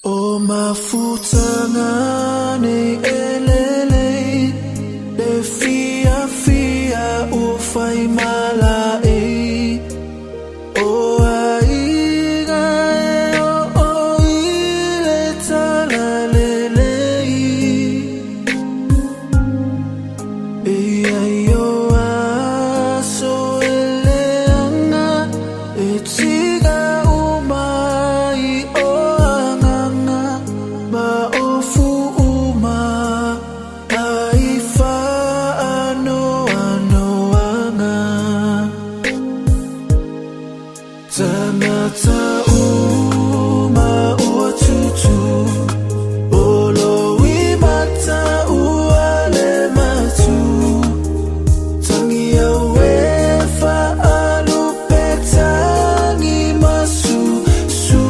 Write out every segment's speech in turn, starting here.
O mafutaga nei e lelei, le fiafia ua fai malaei. O aiga e oo i le talalelei. E i ai o aso e leaga e tiga uma ai o agaga ma ofu uma ai faanoanoaga. Tagata uma ua tutu, o loimata ua le matu. Tagi au e faalupe tagi masusu.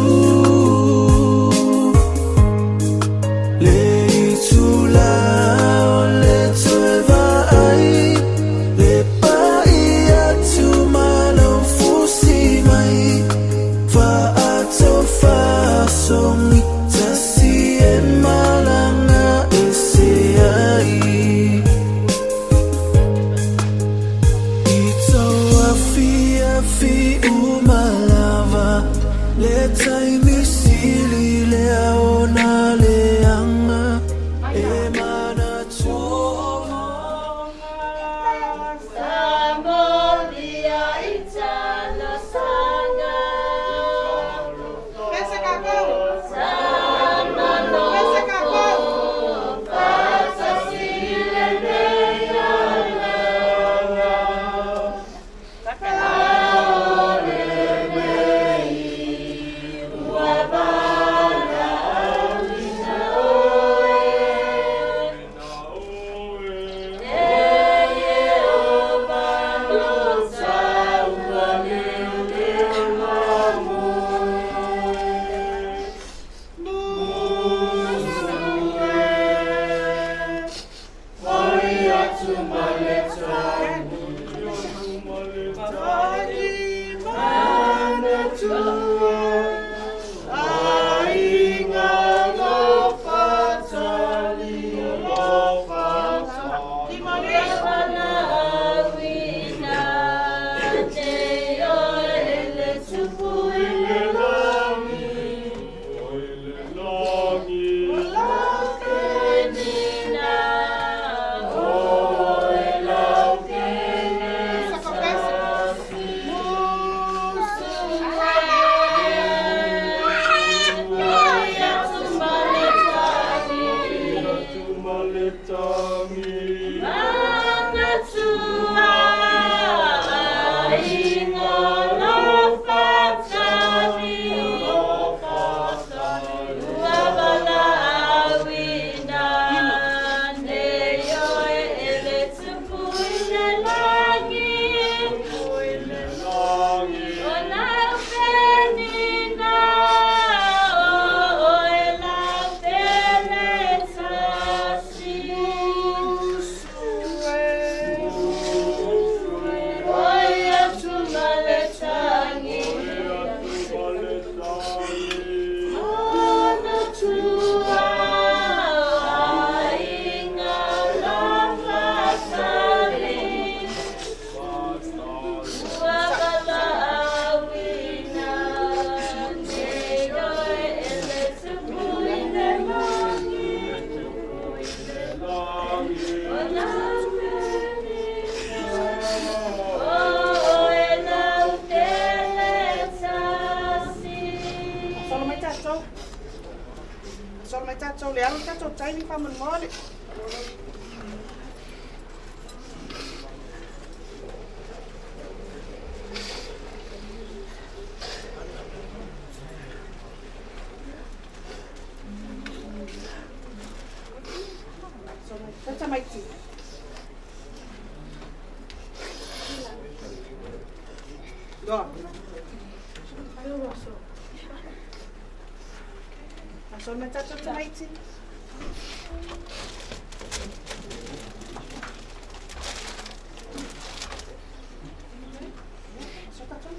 Le itulā o le toe vaai, le pai atu ma lau fusi mai. Faatofasogi tasi e malaga ese ai. I tau afiafi uma lava, le taimi sili lea ona leaga e manatu. Samolia italosaga. Pese kako! Pese kako! Solo mai tatou. Solo mai tatou le alo tatou taimi faamolemole. Tata maiti. Go. Solo mai tatou tamaiti. So tatou.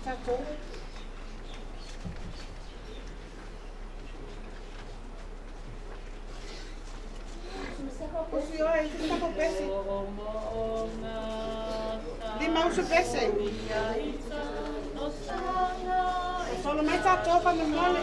tatou. Usi oe, se tatou pese. Lima usu pese. Solo mai tatou faamolemole.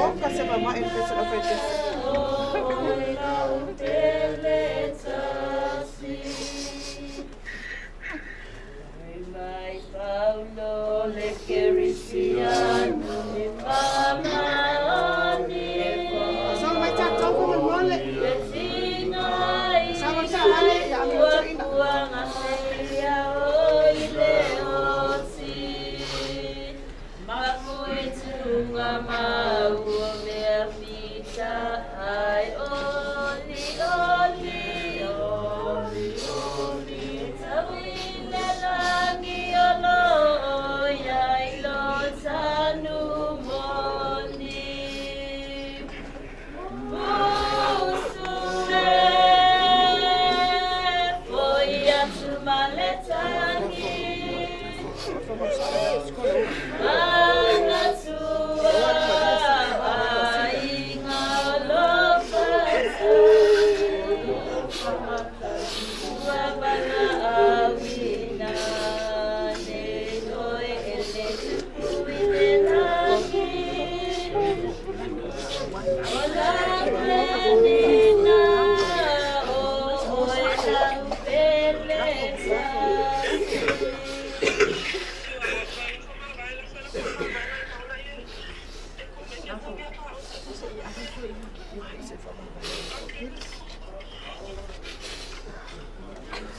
Oka se mama e pese o fai pese. Solo mai tatou faamolemole. Sama sa vale ia amiotoina.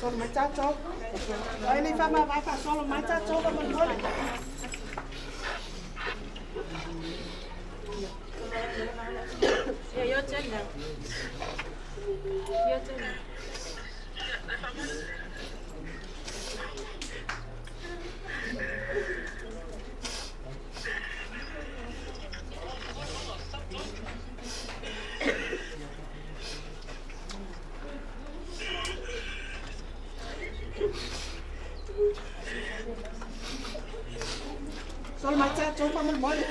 Solo mai tatou. Ai le fa ma vai fa solo mai tatou faamolemole. Yeah, your turn now. Your turn now. Solo mai tatou faamolemole.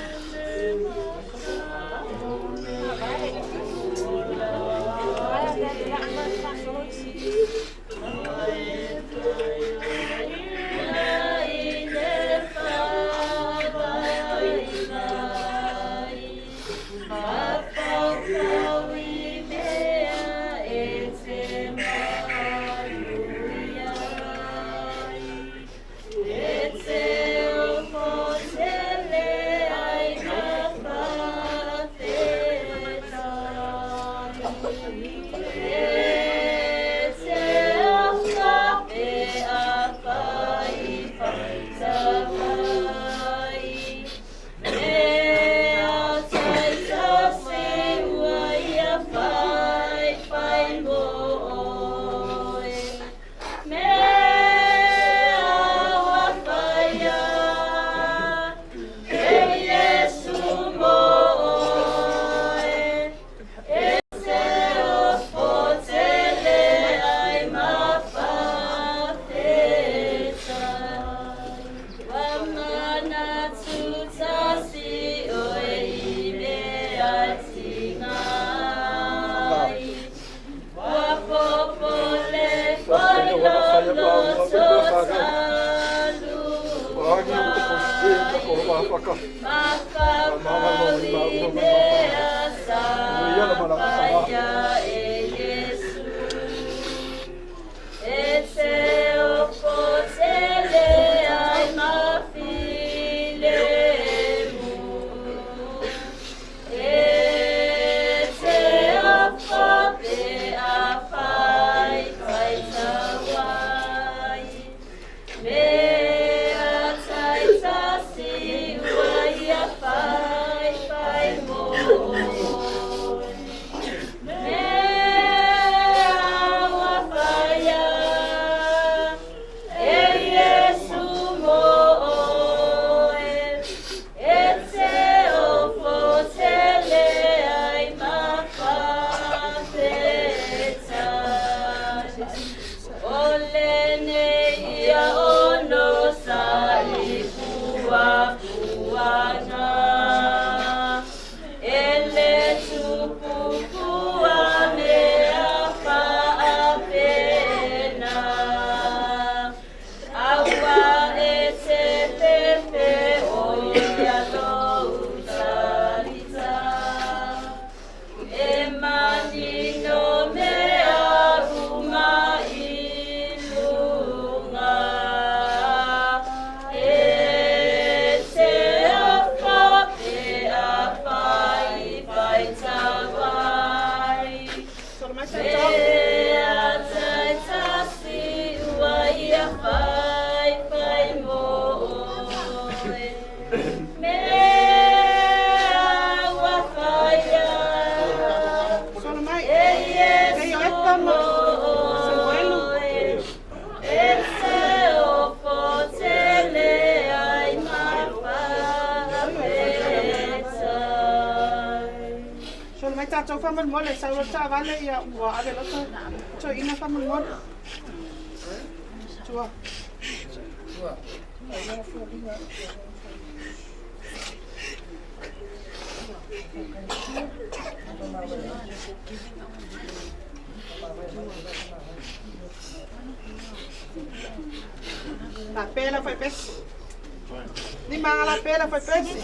Faamolemole sau lo taavale ia ua ave loto toeaina faamolemole. Tua. Lapela foi pesi. Ni manga lapela foi pesi.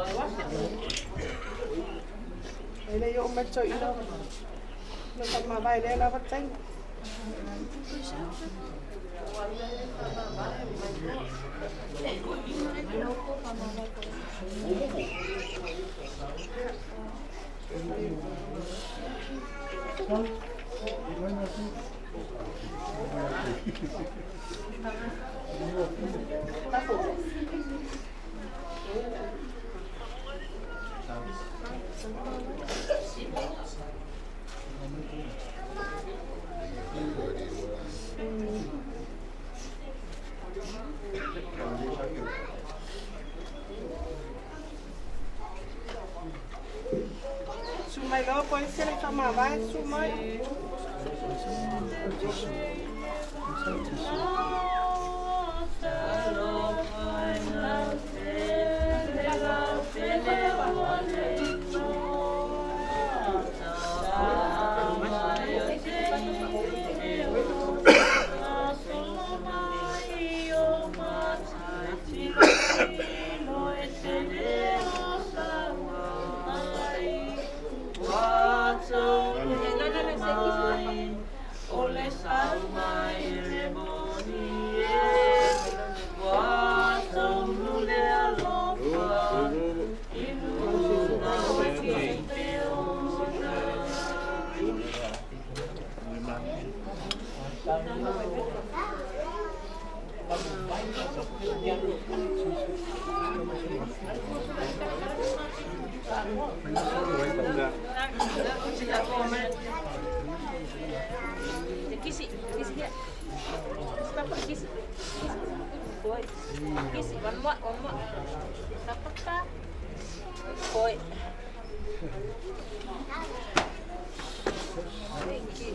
E le i oo mai le toeaina na faamavae lea lava le taimi. Susu mai loa po e le faamavae, susu mai. Kisi, kisi here. Kisi, kisi. Boy. Kisi, one more, one more. Papa. Boy. Thank you.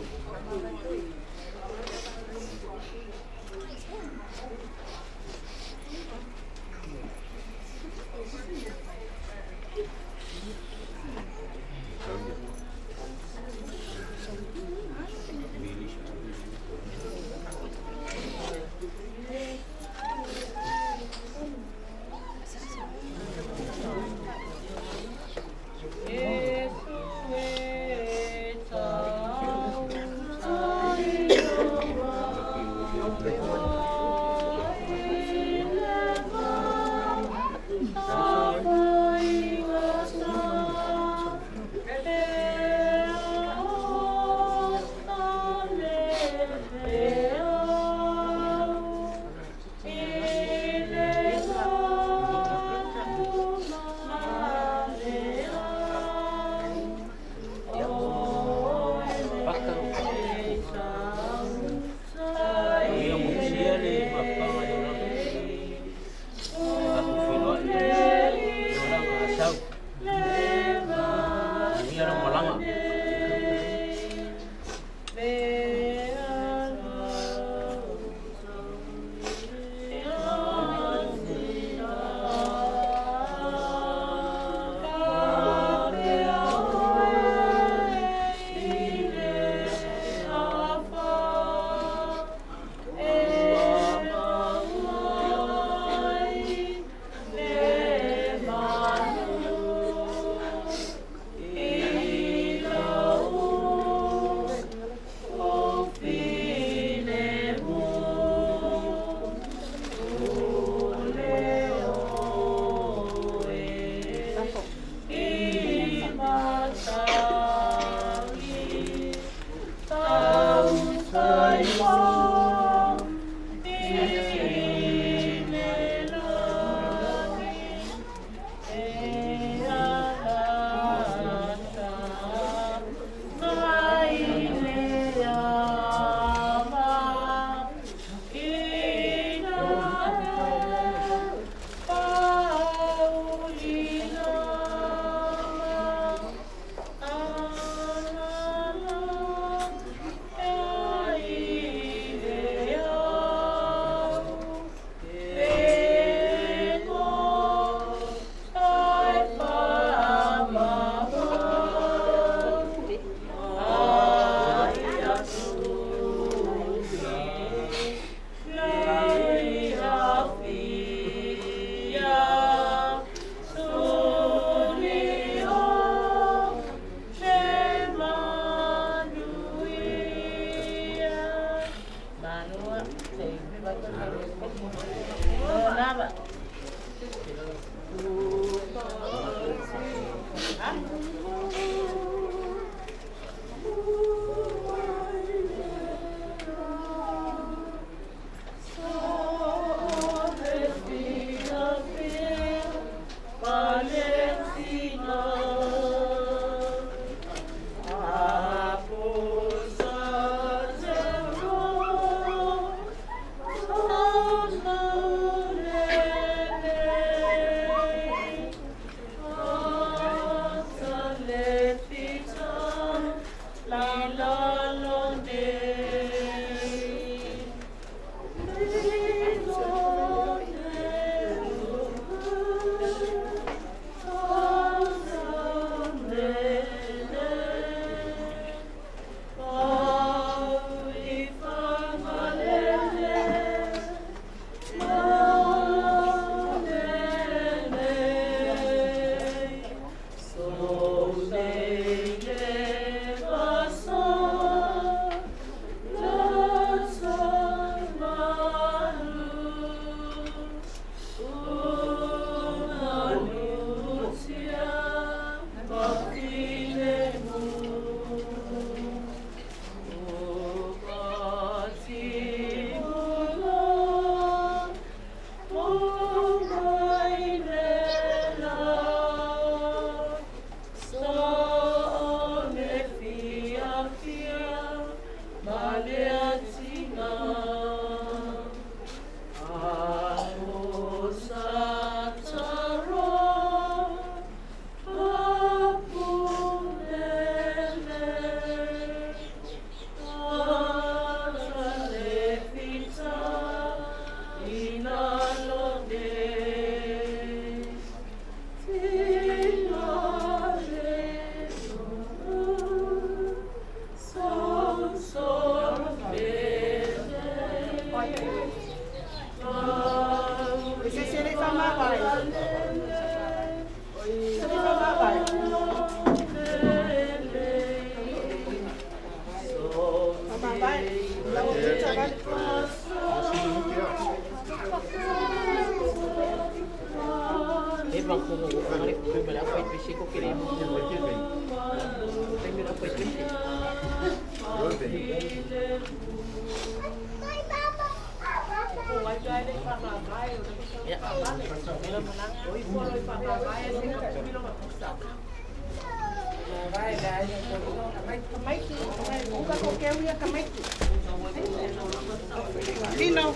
Lino,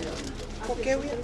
kokeu ia.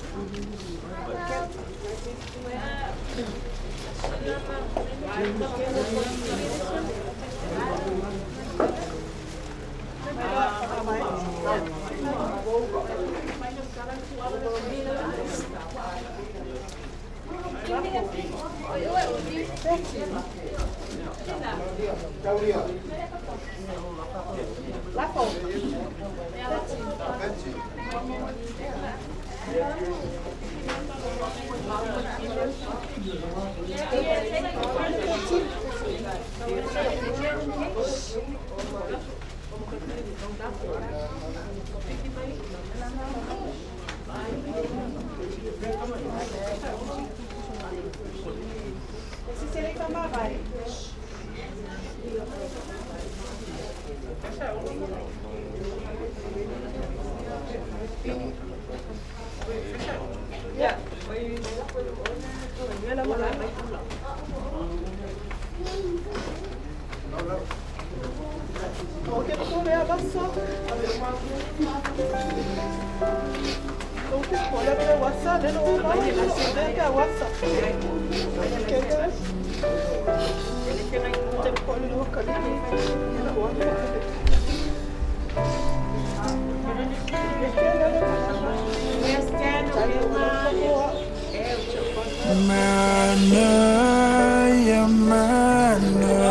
Manaya, manaya,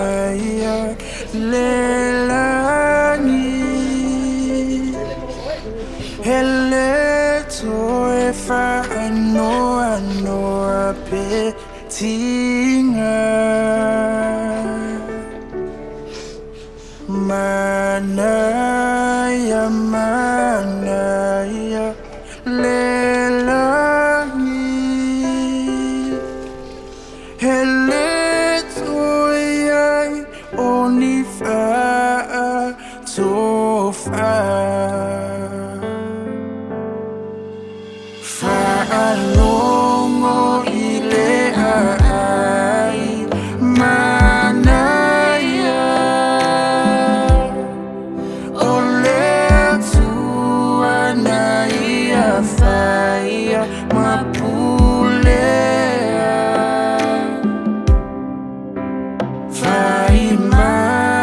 lelani. Hele toe whaanoa noa pe tinga. Manaya, manaya, lelani. Hele toi ai o ni wha tofa. Whaalongo i le ai manaia. O le tuana ia whaia mapulea. Whai mai.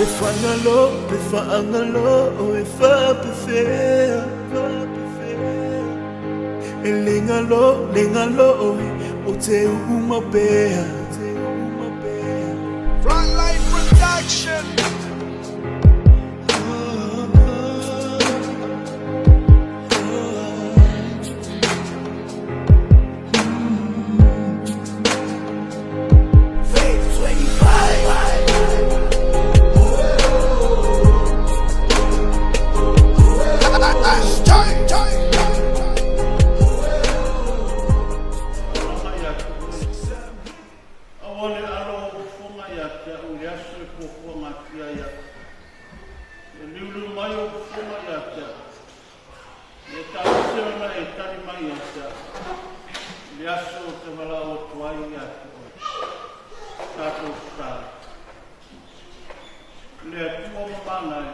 Pe faagalo, pe faagalo e faapefea. E le galo, le galo oe, o te uuma pea. Frontline Production. Faith 25. Aua le alo ou fofoga ia te au i le aso e puapuagatia ai au. E liuliu mai ou fofoga ia te au. Ia taofi ona e tali mai ia te au. I le aso ou te valaau atu ai ia te oe. Tatou tatalo. Le Atua mamana e,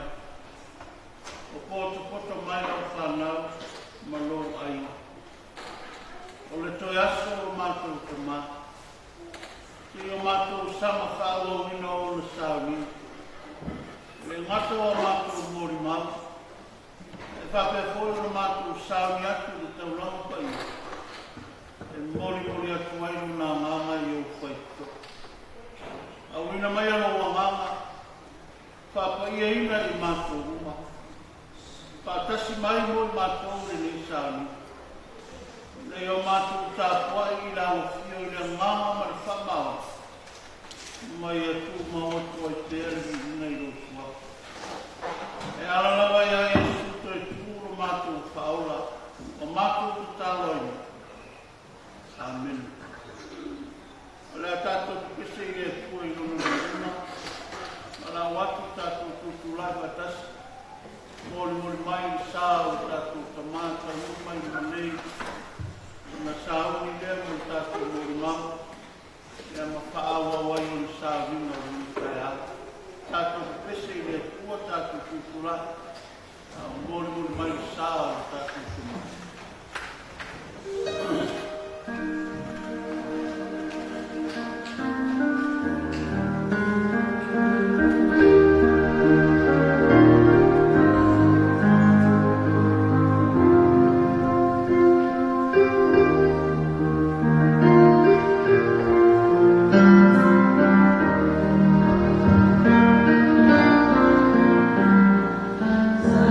o potopoto mai lau fanau ma lou aiga. O le toe aso o matou tamā. Seia o matou saga faaauauina ona sauniga. E le gata o matou molimau, e faapea foi ona matou sauni atu i le taulaga paia, e molimoli atu ai lona agaga i ou faitotoa. Auina mai lou agaga, faapaiaina i matou uma. Faatasi mai mo i matou lenei sauniga. Ina ia o matou tapuai i le alofio i le agaga ma le faamaoni, ma ia tumau atu ai pea le viiga i lou suafa. E ala lava ia Iesu toe tu lo matou faaola, o matou tatalo ai. Amene. O le a tatou pepese i le Atua i lona viiga, ma lau atu tatou tutulai faatasi, molimoli mai le sa o le tatou tamā taunuu mai ma nei, ona sauni lea mo le tatou molimau, ia ma faaauau ai o le sauniga o lenei taeao. Tatou pepese i le Atua tatou tutulai, a o molimoli mai le sa o le tatou tamā. Sa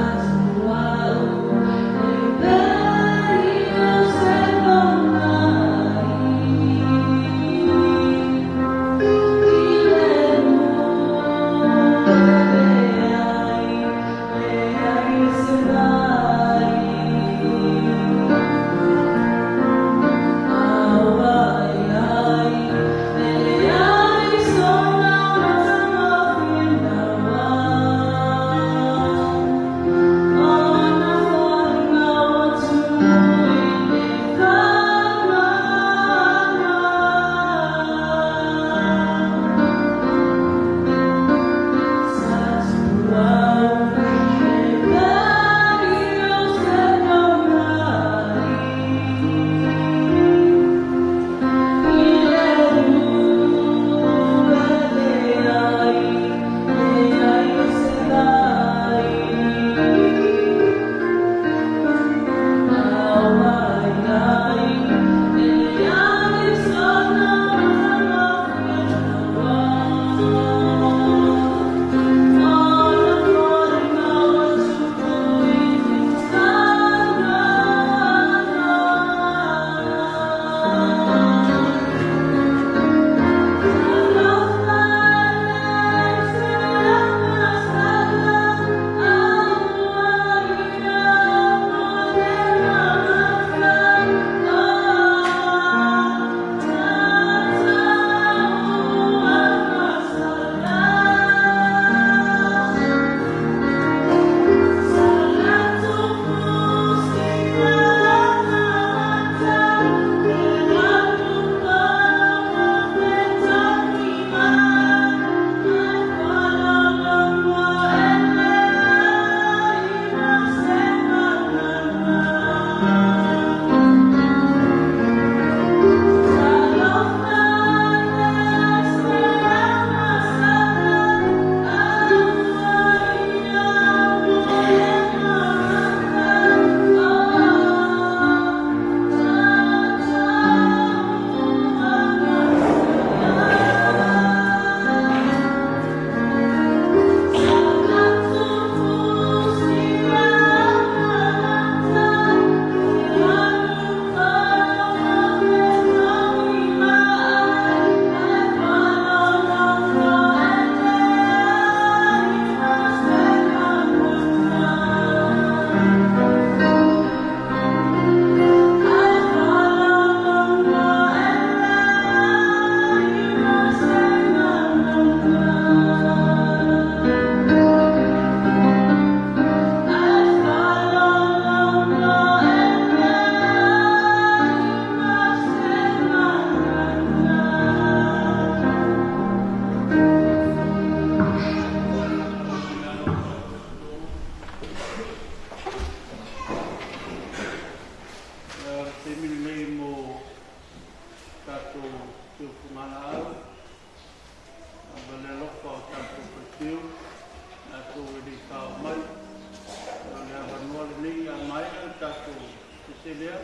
lea,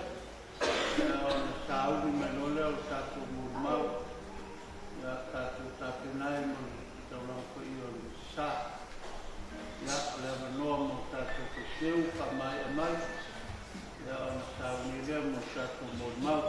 ia ona sauni mai loa lea o le tatou molimau, ia tatou tapena ai mo le taulaga paia o le Sa. Ia, o le avanoa mo tatou faiteu faamaea mai, ia ona sauni lea mo le tatou molimau.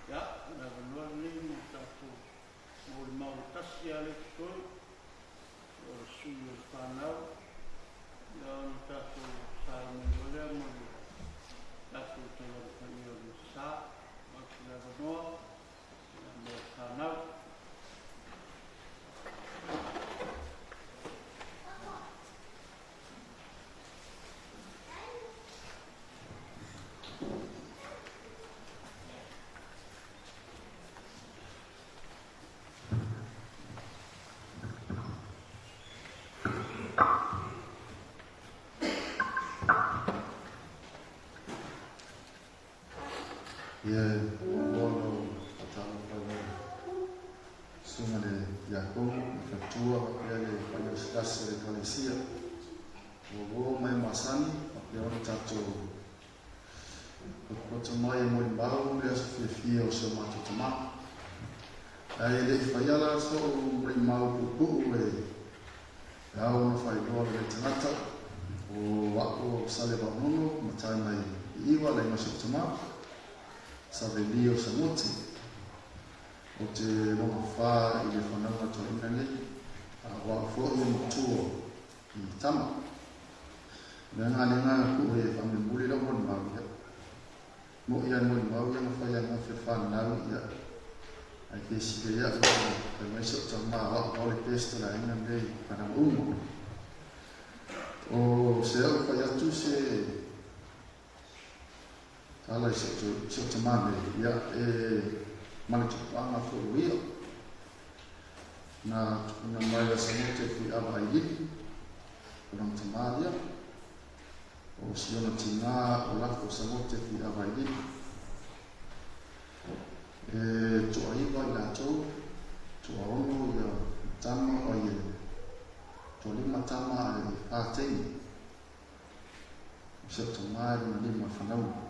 Ia, o le avanoa lenei mo tatou molimau tasi lava lea e totoe, o le sui o le fanau, ia ona tatou sauni loa lea mo le tatou taulaga paia o le Sa. Tuu atu le avanoa mo le fanau. Ia e muamua ona ou faatalofa i lau Susuga i le Tiakono, le faletua faapea le paia o se tasi o le Ekalesia. Ua uo mai masani faapea ona tatou potopoto mai e molimau le aso fiafia o si o matou tama. Ae le i faia la so'u molimau puupuu e ao ona faailoa lenei tagata, o a'u o Sale Vaonono, matai mai Iiwa, le aiga o si o'u tama, Saveli o Samuti. Ou te lona fa i le fanauga toeaina nei, a o a'u foi e matua i tama. O le aga le agaga kuu e faamulimuli lau molimau ia. Mo'i a le molimau ia na fai ananafi o le fanau ia ai pe sili ai a'u fai mai si o'u tama o a'u vao le best o le aiga lenei i fanauga uma. O se a'u fai atu se tala i si o'u tama nei ia e ma le tupaaga foi o ia na tuuina mai a Samoa te Fuiava Ailili o lona tama ia. O si ona tinā o Lafo Samoa Te Fuiavailili. E toaiva i latou, toaono ia tama o ai e toalima tama ae fa teine. O si au tama e lona lima whanaunga.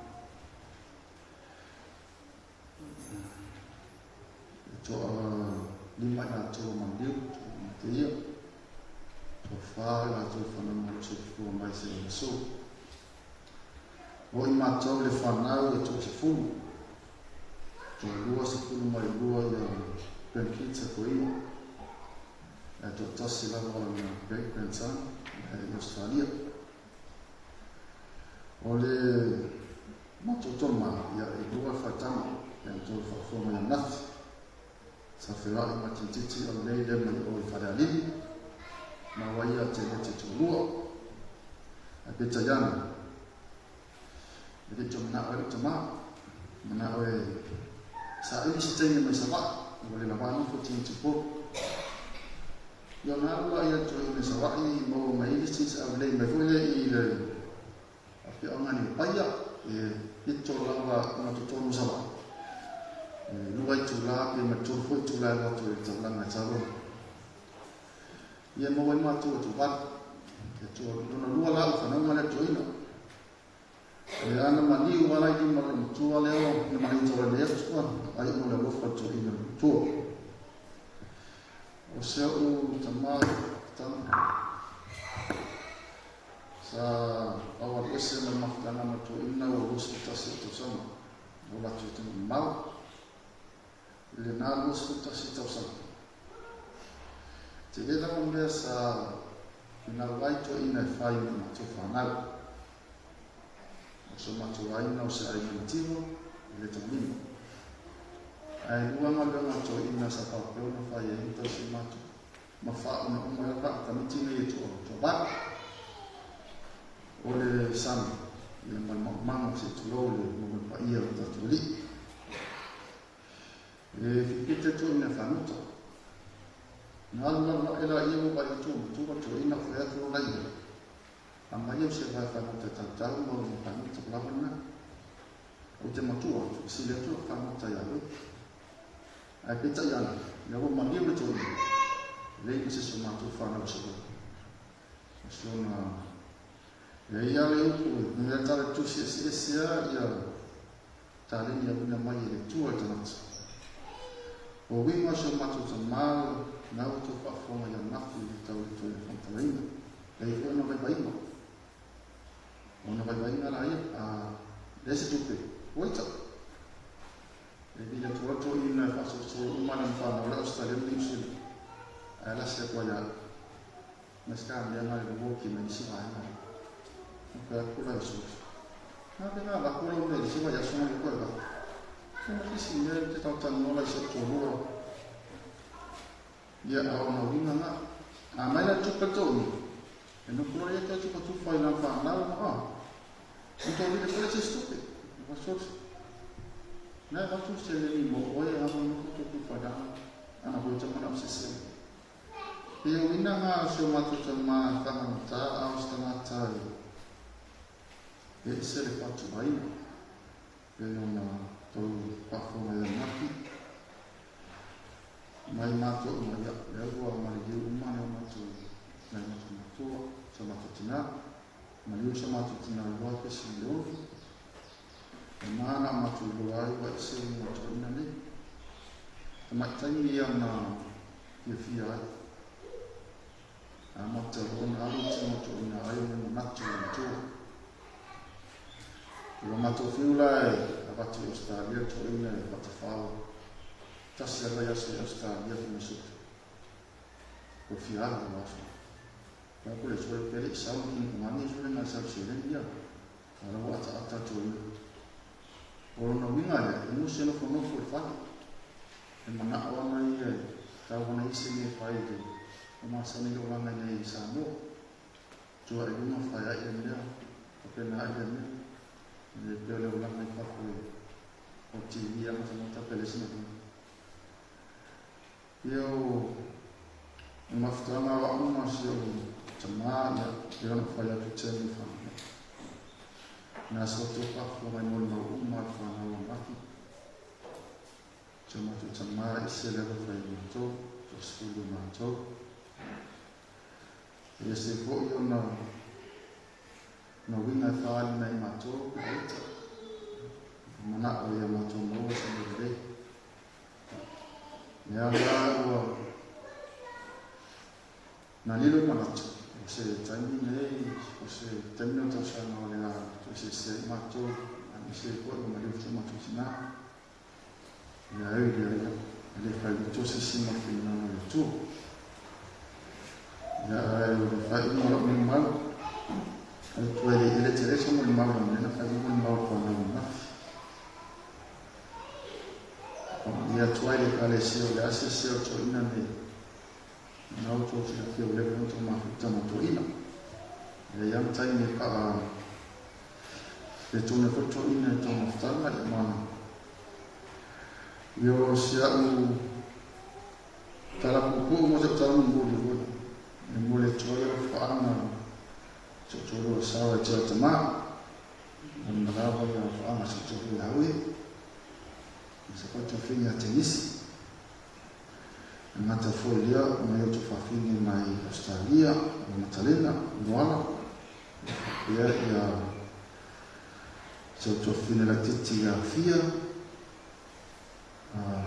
E toa lima i latou o Manliu, toa mate ia. Toa fa i latou whanaunga o lo soifua mai se i aso. O i matou le whanau e toa sefulu. Toa 22 mai lua ia grandkids a toeina. Ae toa tasi lava lona great grandson i Australia. O le matou tama, ia e lua faitama, ia tou faafofoga ia Nafi. Sa feoai ma tititi o lenei le mai o i Falealili, ma ua ia te le te toalua. Ae peitai ane, e le i manao ai lou tama, manao e saili se teine mai Savaii, ua le lava nofo tini Upolu. Ia ona alu laia toeaina i Savaii maua mai ai le isi sa aulei mai foi lea i le afioaga nei o Paia, e pito lava ona totonu o Savaii. E 2 itula pe ma le 3 foi itula e alu atu ai i le taulaga e Salona. Ia maua ai matou e toavalu. E toa lona lua la o fanauga lea toeaina. E ana maliu ala i lima o le matua lea o na maliu taulelei atu ai ona o le alofa o le toeaina le matua. O si a'u tama tama sa ao alu ese mai mafutaga ma toeaina ua 21 o tausaga o latou tama mamao i lena 21 tausaga. Tele lava mea sa finau ai toeaina e fai mo matou fanau. O so matou aiga o se aiga mativa e le taulima. Ae lua galuega a toeaina sa faapea ona fai ai ma tausi matou ma faaomaoma ai lava tamaiti nei e toavalu. O le sami ia ma le maumaga se i tulou le maua paia o tatou alii. E fipite toeaina fanuta. Na alu alu ae laia ua vaai atu ua matua toeaina o fai atu loa laia. Aumai au se vae fagota e tautau ma ona fagota o lava lena. Ou te matua atu, e sili atu lau fagota ia oe. Ae peitai ane, ina ua maliu le toeaina, e leai ma se isi o matou fanau o se o si ona. E i ai lava le upu, e mea tala tusi eseese lava ia taleni auina mai e le Atua i le tagata. O uiga o si o matou tama, na ua tou faafofoga ia Nafi i le tau i le toe faamatalaina. E i ai foi ona vaivaiga. O ona vaivaiga la ia, a leai se tupe, ua ita. E vili atu loa toeaina e faasolosolo uma lana fanau le Ausetalia ma Niu Sila, ae lasi atu ai ia au. Ma se ka mea na le woki mai nisi vaega. Na fai atu la i soso. Na te ngā lako lau mea i nisi vaiaso na loko e lako. E ma kisi mea te tautanoa la i se toalua. Ia a o na uiga na. A mai la tupe toʻi, e nofo loa ia te tupa tufa i lana fanau ma a. I tō vile kore se isi tupe. Avatu na avatu le seleni mo oe a mo no to ku fada ana ko te mana o se sele. E o ina ngā o se o matou tama whanganota a o se tangata e ese le fatuaina e ona tou faafofoga i ananafi mai matou uma ia lea ua maliliu uma nai o matou nai o matou matua sa matou tinā maliu sa matou tinā 2.6. E mana o matou iloa ai ua ese uiga o toeaina nei. Tamaitai ia na fiafia ai. Amata loa ona alu tino toeaina ai o le manatu i matua. Ua matou fiu la e avatu i Ausetalia toeaina e faatafao tasi a vaiaso i Ausetalia fagasupe. Ua fia alu ua aso. Ua ko le sole pele i sau kini kungani sole na sau seleni ia. A la ua ataata toeaina. O lona uiga lea, e musu e nofonofo i le fale. E manao ana ia e tau ana i se mea e fai i le o masani le olaga i nei i Samoa. Tua i luga fai ai ia mea, faapena ai ia mea. E le pei o le olaga i fafo e o TV a matamata pe le sina mea. Ia o o mafutaga o a'u ma si o'u tamā ia pei ona ou fai atu i taimi o fanau. Na sa outou faafofoga i molimau uma a le fanau ananafi. Si o matou tamā e ese le alofa ia matou, toasefulu o matou. E ese foi ona ona uiga e faaali mai matou i le ita. E manao ia matou maua se mea lelei. Mea la ua na lilo i manatu, o se taimi nei, o se taimi o tausaga o le a toe sese ai matou, aemaise ai foi ua maliu si o matou tina. Ia au ia ia, e le fai utu se isi ma le finagalo o le Atua. Ia ae o le faaiuga o lau molimau, o le tuai le ele tele se molimau la mea na faaiuga molimau o le fanau ananafi. Ia atu ai le ekalesia o le asiasi o toeaina nei. Na outou silafia ua leva ona outou mafuta ma toeaina. E leai lava ni taimi e paa le tonu ai foi toeaina i tou mafutaga ia ma ia o si a'u tala puupuu mo si a'u tala mulimuli foi e momoli atu ai alofaaga si o'u toalua Sarah i te tamā ona lava ia alofaaga si o'u toalua ia Haui ma se foi tuafine ia Tenisi. E gata foi lea o nai outou fafine mai Ausetalia, o Matalena, Moala, faapea ia si outou fafine laitiiti ia Fia,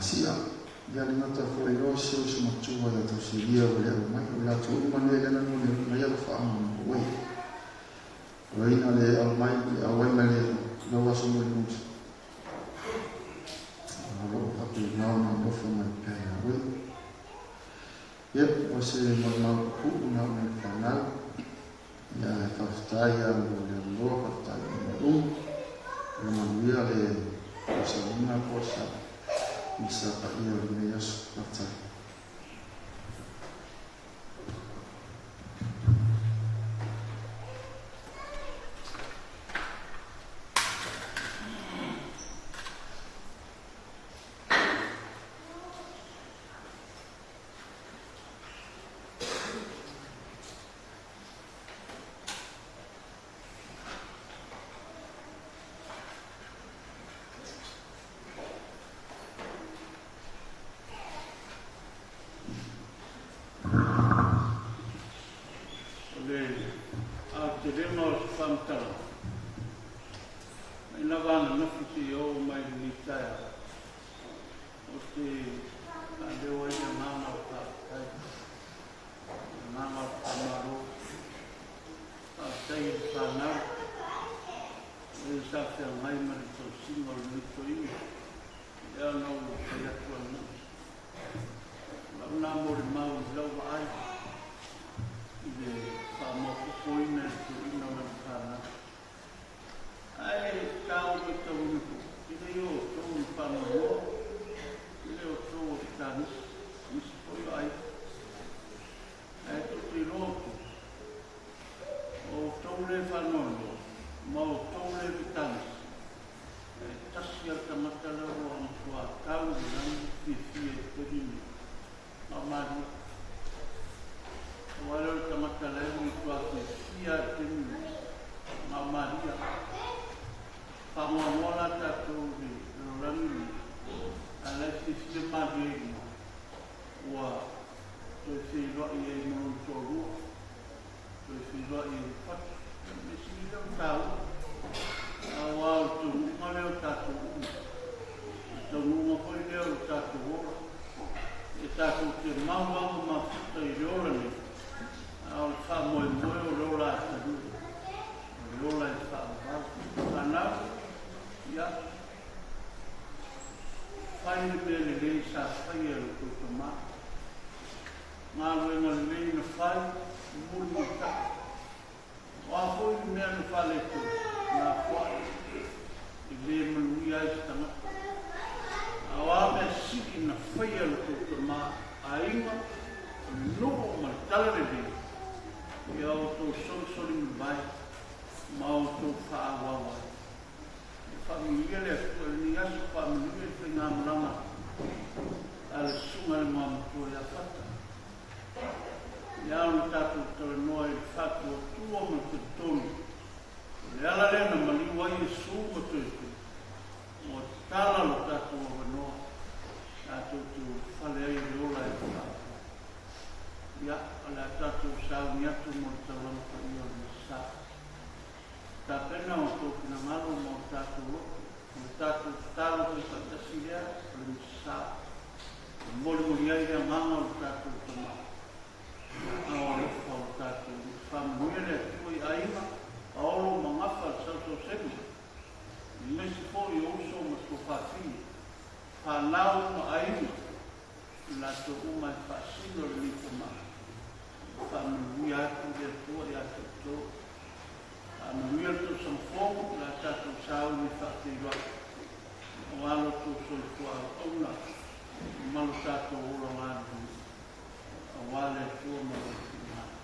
Sia. Ia le gata foi loa si ou uso matua ia Tausilia ua le au mai, o i latou uma nei lea na momoli mai alofaaga mo oe. O ai na le au mai, le auai mai le lau aso mulimuli. O lo o faapena ona alofa mai pea ia oe. Ia, o se maumau pupuu na o nai fanau. Ia, e faafetai ia mo le avanoa, faafetai i mea uma. Ia manuia le tausaga po o sa misa paia o lenei aso. Faafetai. O le aotelega o se faamatalaga, mai lava ananafi seia oo mai lenei taeao, ou te faaleo ai le agaga o le faafetai, le agaga o le faamalo. Faafetai i le fanau o e sa feagai ma le tausiga o lenei toeaina, lea na ou fai atu ananafi. O lau na molimau i lau vaai i le faamaopoopoina e le toeaina o lana fanau. Ae sa ou matauina foi, e le o outou ni faanoanoa, e le o outou o Ekanisi, nisi foi o aiga. Ae tou te iloa outou, o outou le faanoanoa ma outou le Ekanisi, Ae tasi lava le tagata lea ua matua tau i le lagi le fiafia i le taimi lenei, na o Maria. Aua lea o le tagata la e matua fiafia lava i le taimi lenei, na o Maria. Faanoanoa la tatou i le lalolagi lenei, a o la e fiafia Maria i luga, ua toe feiloai ai ma lona toalua, toe feiloai ai ma Fatu. O le mea sili lea ona taua, aua o le taunuuga lea o tatou uma, o le taunuuga foi lea o le tatou ola. E tatou te mau lava ma mafuta i le ola nei, a o le faamoemoe o le ola atalii, o le ola e faavavau. Fanau, ia, fai le mea lelei sa faia e lo outou tama. Galuega lelei na fai, mulimulitai. O a foi le mea na faaletonu, lafoai, e le manuia ai se tagata. A o a mea sili na faia e lo outou tama, aiga, o le nuu ma le talalelei, ia outou solisoli mavae ma outou faaauau ai. Ia faamanuia le Atua i lenei aso, faamanuia i le faigamalaga a le Susuga i le Igoamatua ia Fata. Ia ao ona tatou talanoa i le faatuatua ma le talitonu, o le ala lea na maliu ai Iesu ma toe tu, ua tala lo tatou avanoa tatou te ulufale ai i le ola e faavavau. Ia, o le a tatou sauni atu mo le taulaga paia o le Mesa. Tapena o outou finagalo ma o tatou loto, o le tatou tatalo faifaatasi lea o le Mesa. E molimoli ai le agaga o le tatou Tama, le aao alofa o le tatou Alii. Faamanuia le Atua i aiga, paolo ma gafa le sausausega, aemaise foi o uso ma tuafafine, fanau ma aiga, i latou uma e faasino i lenei Tama. Faamanuia atu le Atua ia te outou. Faamanuia le tausaga fou o le a tatou sauni faafeiloai aua lo outou soifua auauna ma lo tatou ola galulue aua le Atua ma Lona finagalo.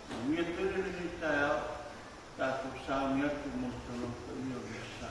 Manuia tele lenei taeao, tatou sauni atu mo le taulaga paia o le Sa.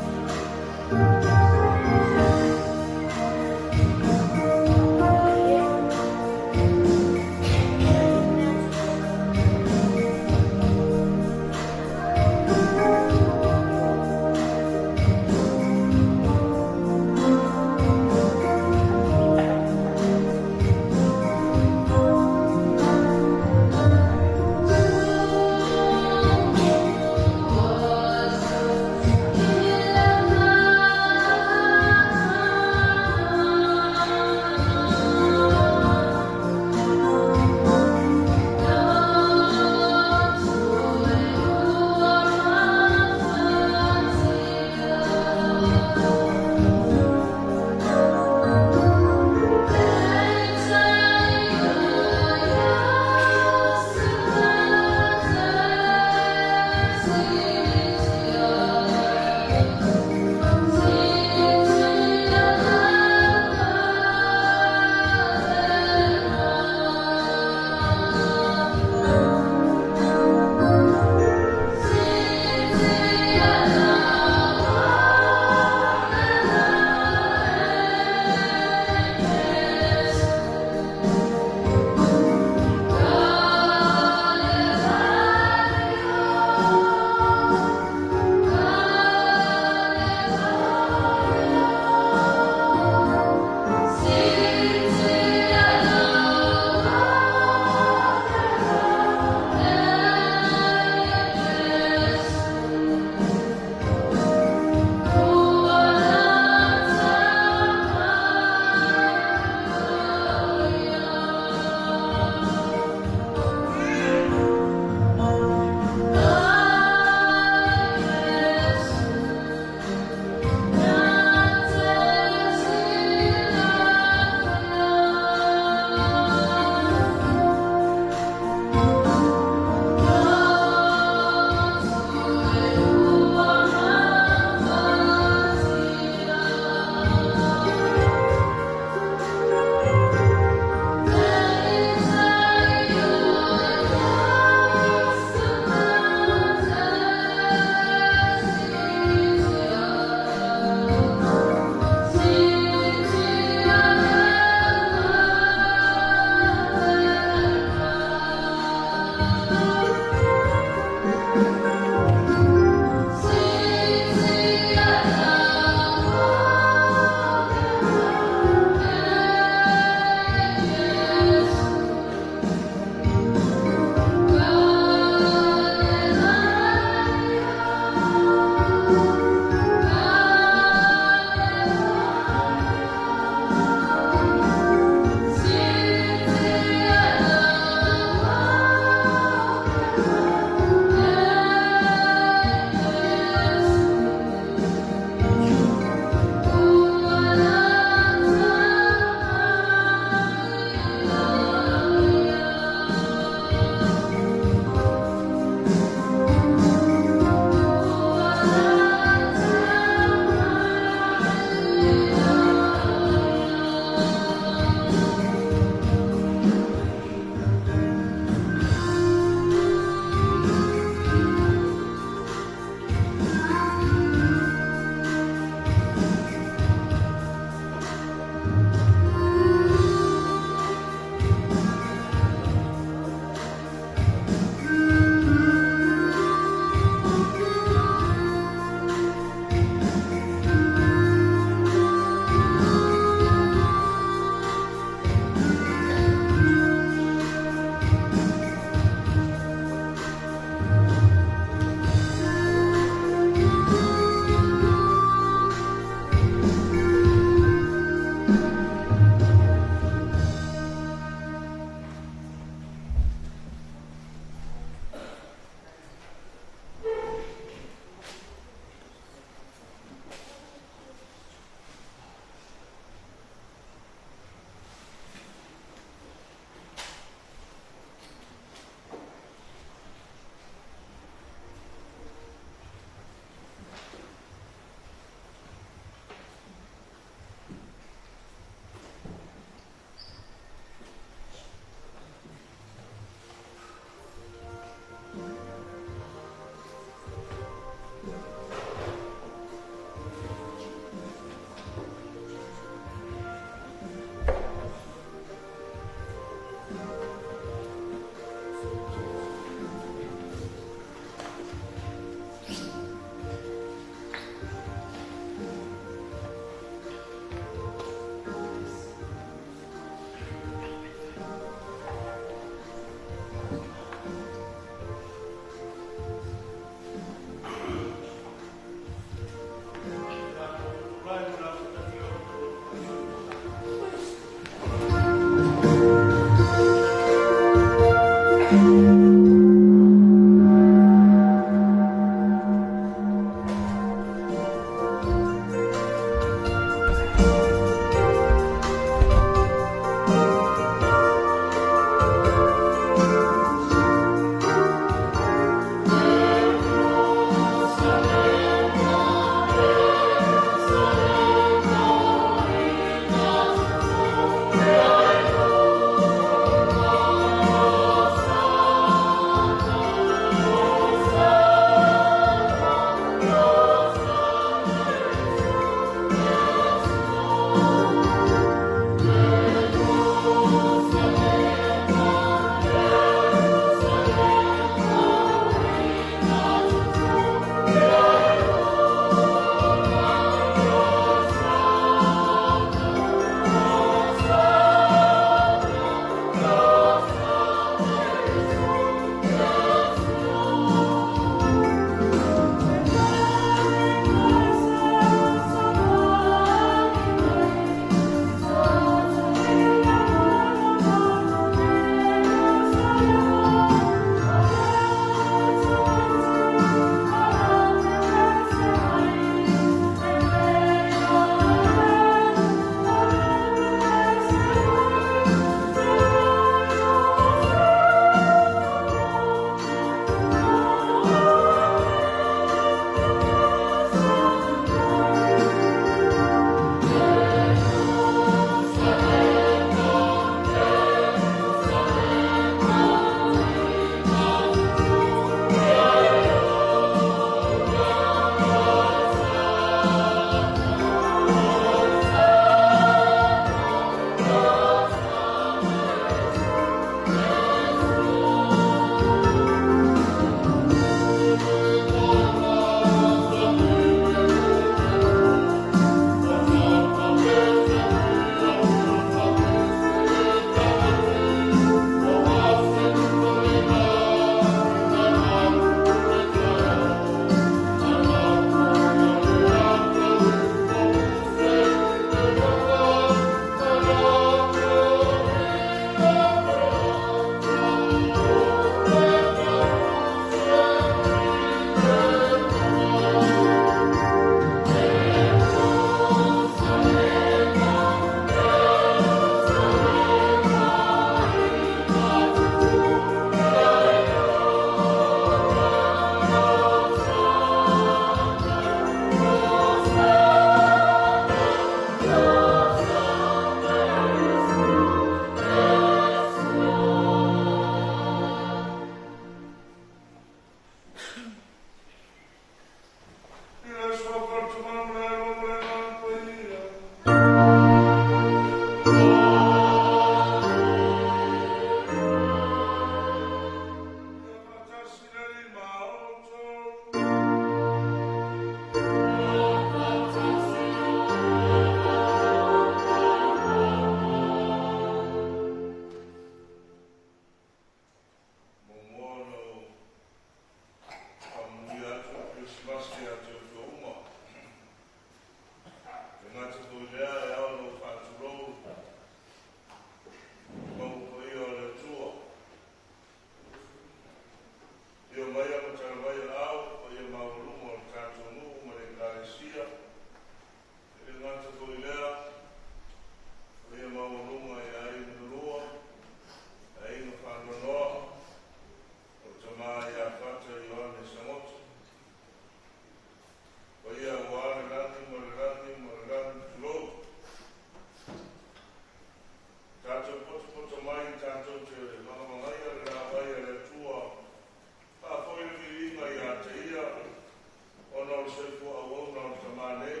le soifua auauna o le tamā nei.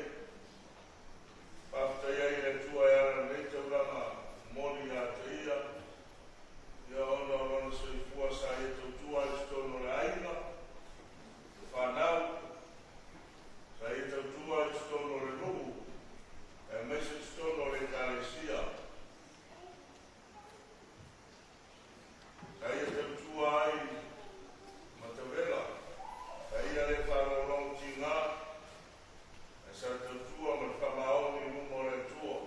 Faafetai ai i le Atua e ala i lenei taulaga momoli ia te Ia, ia ona o lona soifua sa ia tautua ai i totonu o le aiga, le fanau, sa ia tautua i totonu o le nuu, aemaise totonu o le Ekalesia. Sa ia tautua ai matavela, sa ia le faalogologo tiga, ae sa tautua ma le faamaoni i luma o le Atua.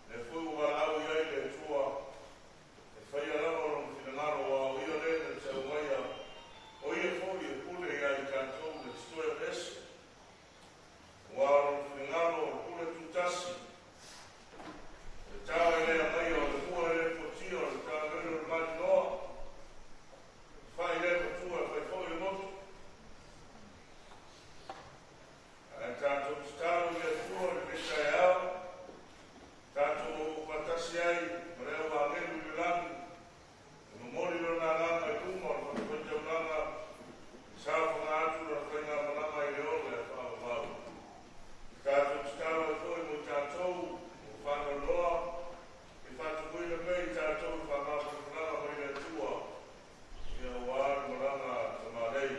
Lea foi ua valaau i ai le Atua e faia lava lona finagalo, aua o Ia lea na te aumaia, o Ia foi e pule ia i tatou na te toe aveese. Aua o lona finagalo o le pule tutasi, o le tao e le agaia, o le mua e le fuatia, o le taavele o le maninoa, e fai le matua e fai foi le motu. Ae tatou tatalo i le Atua i lenei taeao, tatou o faatasi ai ma le au agelu i le lagi, e momoli lona agaga i luma o le fatafaitaulaga, e saofaga atu lona faigamalaga i le ola e faavavau. Tatou tatalo ai foi mo i tatou ua faanoanoa, e faatumuina pea i tatou i faamafanafanaga mai le Atua, ia aua le malaga a tamalei.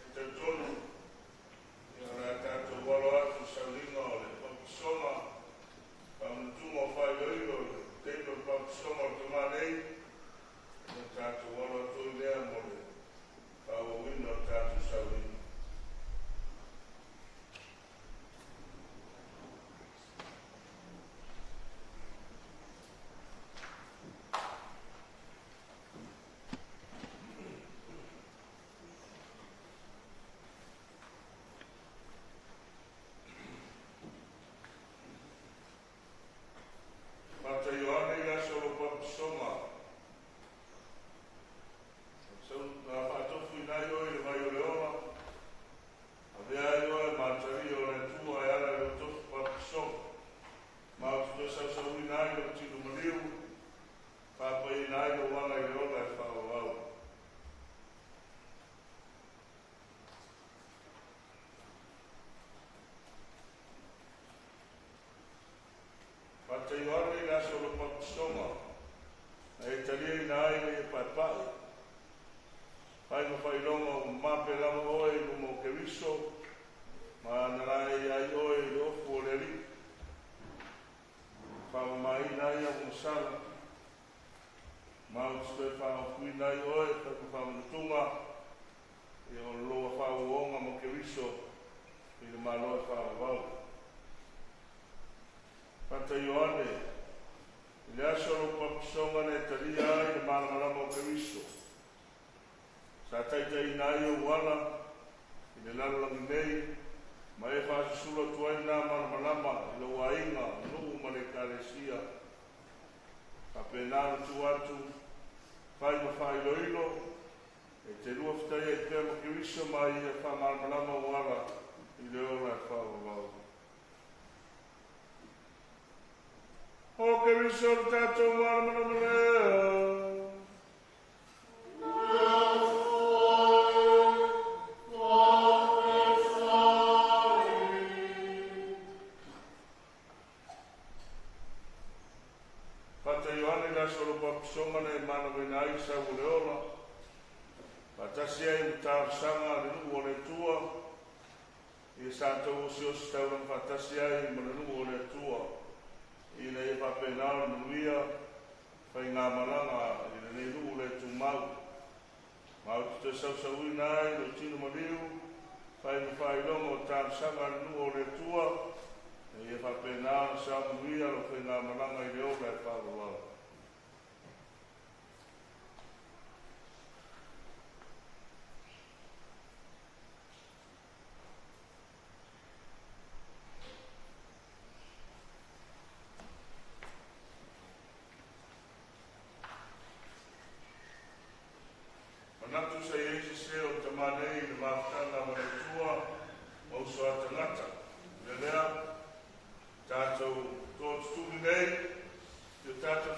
E talitonu, ia o le a tatou alo atu i sauniga o le papasoga, faamanatuga o faailoilo i le taimi o le papasoga o le tamalei, ia tatou alo atu ai lea mo le faaauauina o le tatou sauniga. Fata Ioane i le aso o lou papasoga, na faatofuina ai oe i le vai o le ola, avea ai oe ma atalia o le Atua e ala i lou tofu papasoga. Ma ou te toe sausauina ai lou tino maliu, faapaiina ai lou ala i le ola e faavavau. Fata Ioane i le aso o lou papasoga, na e taliaina ai le paepae, fai ma faailoga ua mamape lava oe i luma o Keriso, ma na laei ai oe i le ofu o le Alii. Faamamaina ai au masala, ma ou te toe faaofuina ai oe e fai ma faamanatuga, ia o loa faauoga ma Keriso i le Malo e faavavau. Fata Ioane, i le aso o lou papasoga na e talia ai le malamalama o Keriso, sa taitaiina ai ou ala i le lalolagi nei, ma e faasusulu atu ai lena malamalama i lou aiga, nuu ma le Ekalesia. Faapena ona tuu atu, fai ma faailoilo, e te lua fetai ai pea ma Keriso ma ia faamalamalama ou ala i le ola e faavavau. O Keriso le tatou malamalama lea. Fata Ioane i le aso o lou papasoga na e manavaina ai sau o le ola, faatasi ai ma talosaga a le nuu o le Atua, ia sa tou osiosi taulaga faatasi ai ma le nuu o le Atua, ina ia faapena ona manuia faigamalaga i lenei nuu le tumau. Ma ou te toe sausauina ai lou tino maliu, fai ma faailoga o talosaga a le nuu o le Atua, ina ia faapena ona saomanuia lau faigamalaga i le ola e faavavau. Manatu sa i ai sese o le tamā nei i le mafutaga ma le Atua ma uso a tagata. I le lea, tatou toatutuli nei, i o tatou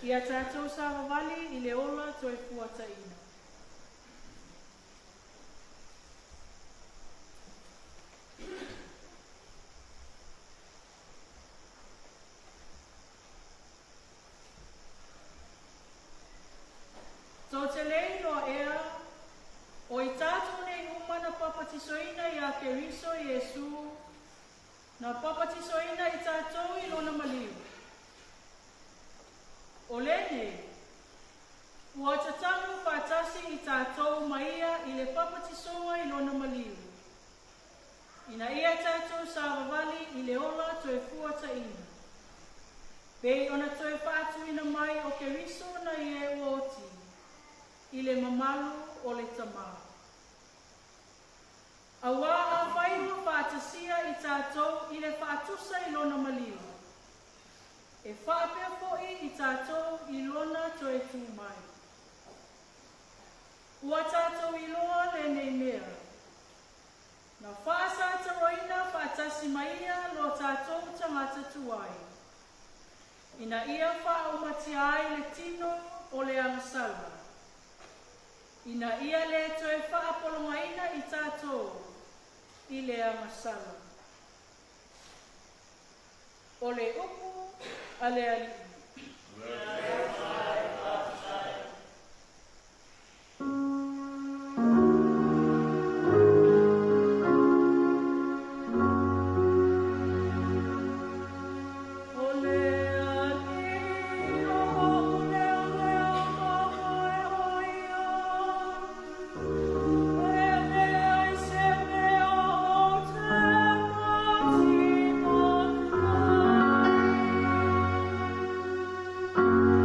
Ia tatou savavali i le ola toe fuataina. Tou te le iloa ea, o i tatou nei uma na papatisoina iā Keriso Iesu, na papatisoina i tatou i Lona maliu. O lenei, ua tatanu faatasi i tatou ma Ia i le papatisoga i Lona maliu, ina ia tatou savavali i le ola toe fuataina, pei ona toe faatuina mai o Keriso nai e ua oti, i le mamalu o le Tamā. Auā afai ua faatasia i tatou i le faatusa i Lona maliu, e faapea foi i tatou i Lona toe tū mai. Ua tatou iloa lenei mea, na faasataroina faatasi ma Ia lo tatou tagata tuai, ina ia faaumatia ai le tino o le agasala, ina ia le toe faapologaina i tatou i le agasala. O le upu a le Alii. O le Alii lou leoleoa e oia, e leai se mea ou te matimati ai.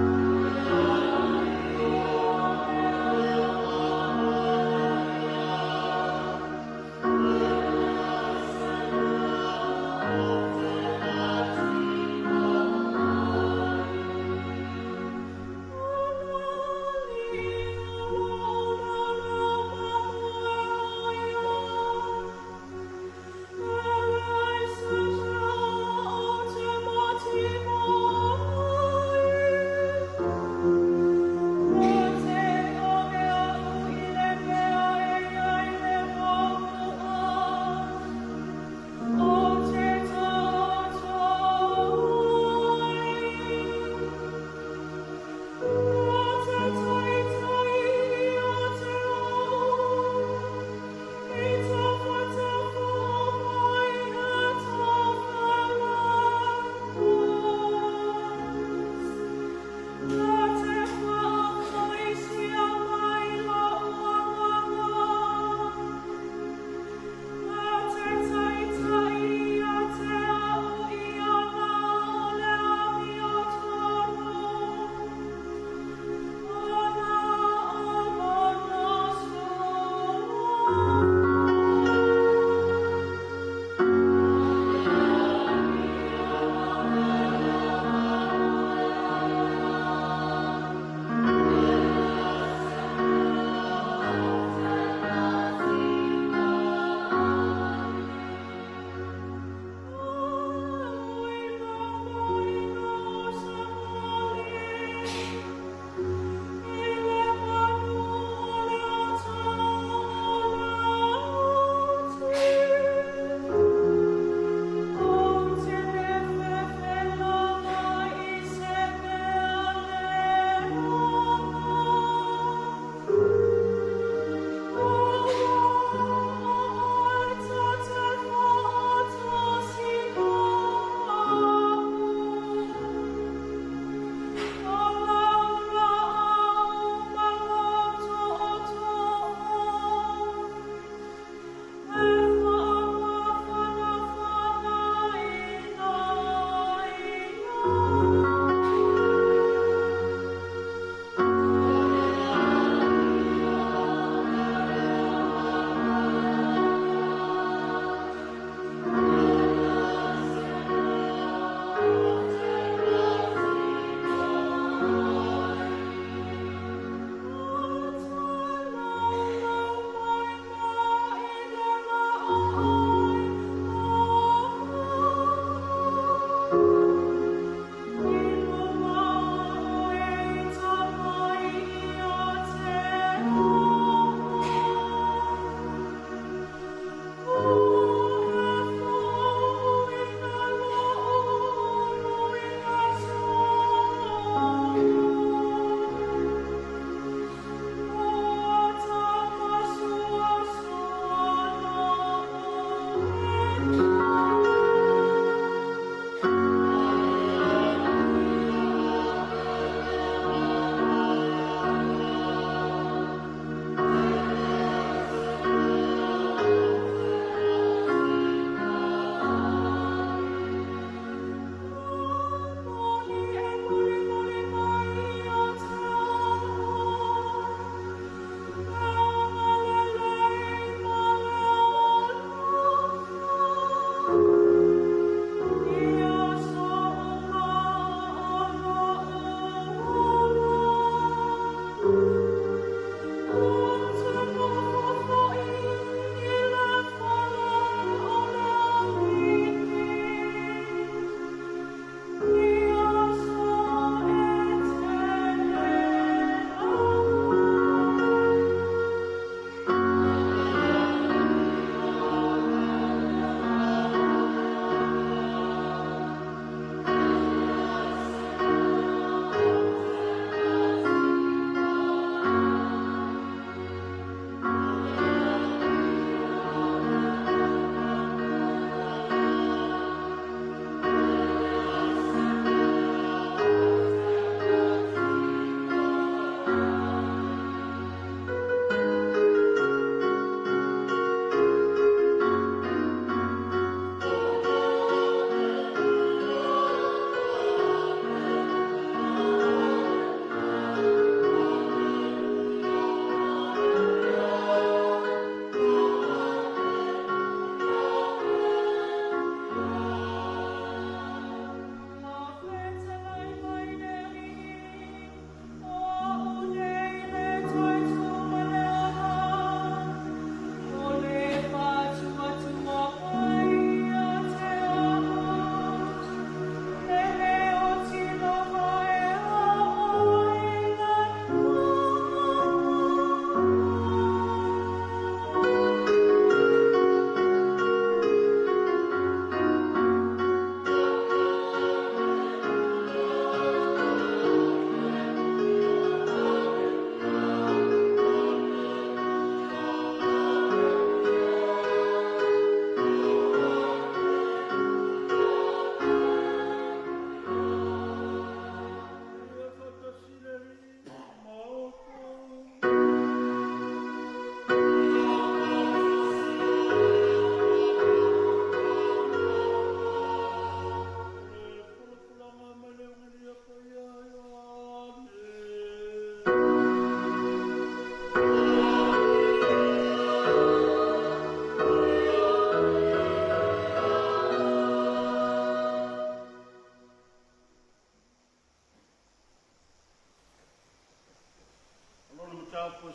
mataupu e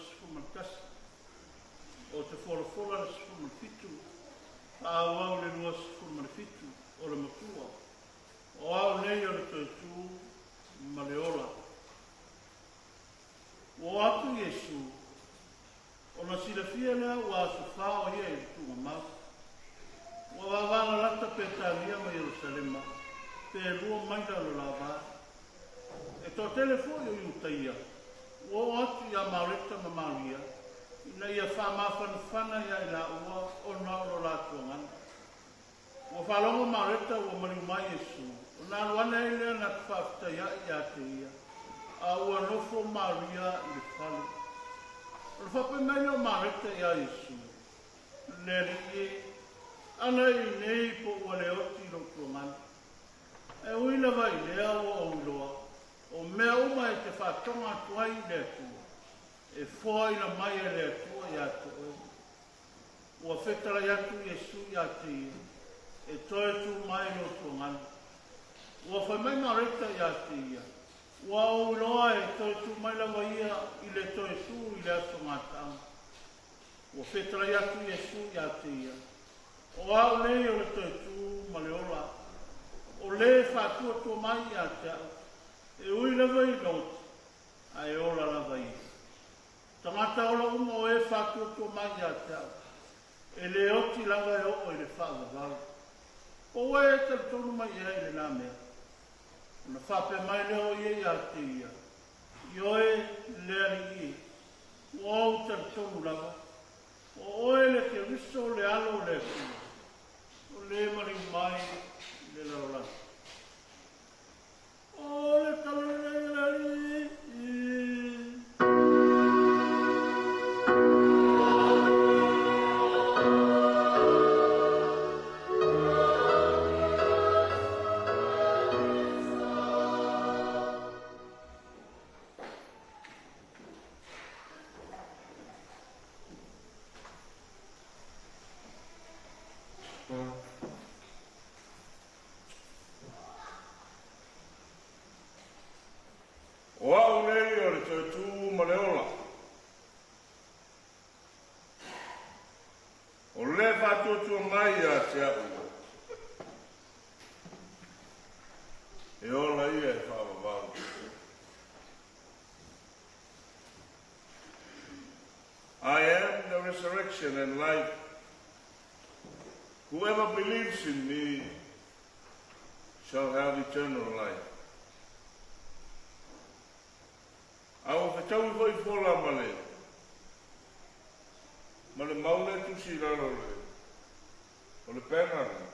11. Ou te folafola le 17, faaauau le 27, o le Matua, o au nei o le toe tu ma le ola. Ua oo atu Iesu, ona silafia lea ua aso fā o ia i le tuugamau. Ua vavalalata Petania ma Ierusalema, pe lua maila o le lava. E toatele foi o Iutaia ua oo atu ia Mareta ma Maria ina ia faamafanafana iā i laua ona o lo latou agaga. Ua faalogo Mareta ua maliu mai Iesu, ona alu ane ai lea na te faafetaiaʻi iā te ia, a ua nofo Maria i le fale. Ona faapea mai lea o Mareta iā Iesu, Le Alii e, ana i inei po ua le oti lou tuagana. Ae ui lava i lea ua ou iloa, o mea uma e te faatoga atu ai i le Atua, e foaina mai e le Atua iā te oe. Ua fetalai atu Iesu iā te ia, E toe tū mai lou tuagana. Ua fai mai Mareta iā te ia, Ua ou iloa e toe tū mai lava ia i le toe tū i le aso gataaga. Ua fetalai atu Iesu iā te ia, O au nei o le toe tū ma le ola, o lē faatuatua mai iā te au, e ui lava i oti, a e ola lava ia. Tagata ola uma o e faatuatua mai iā te au, e lē oti lava e oo i le faavavau. Po ua e talitonu mai ea i lenā mea? Ona faapea mai lea o ia iā te ia, Ioe, le Alii e, ua ou talitonu lava, O oe le Keriso le Alo o le Atua, o le maliu mai i le lalolagi. O le tala lenei a le Alii. O au nei o le toe tū ma le ola. O le faatuatua mai ia te au. E ola ia e faavavau. I am the resurrection and life. Whoever believes in me shall have eternal life. A ua fetaui foi fola ma le ma le mau le tusi i lalo o le o le banner lea.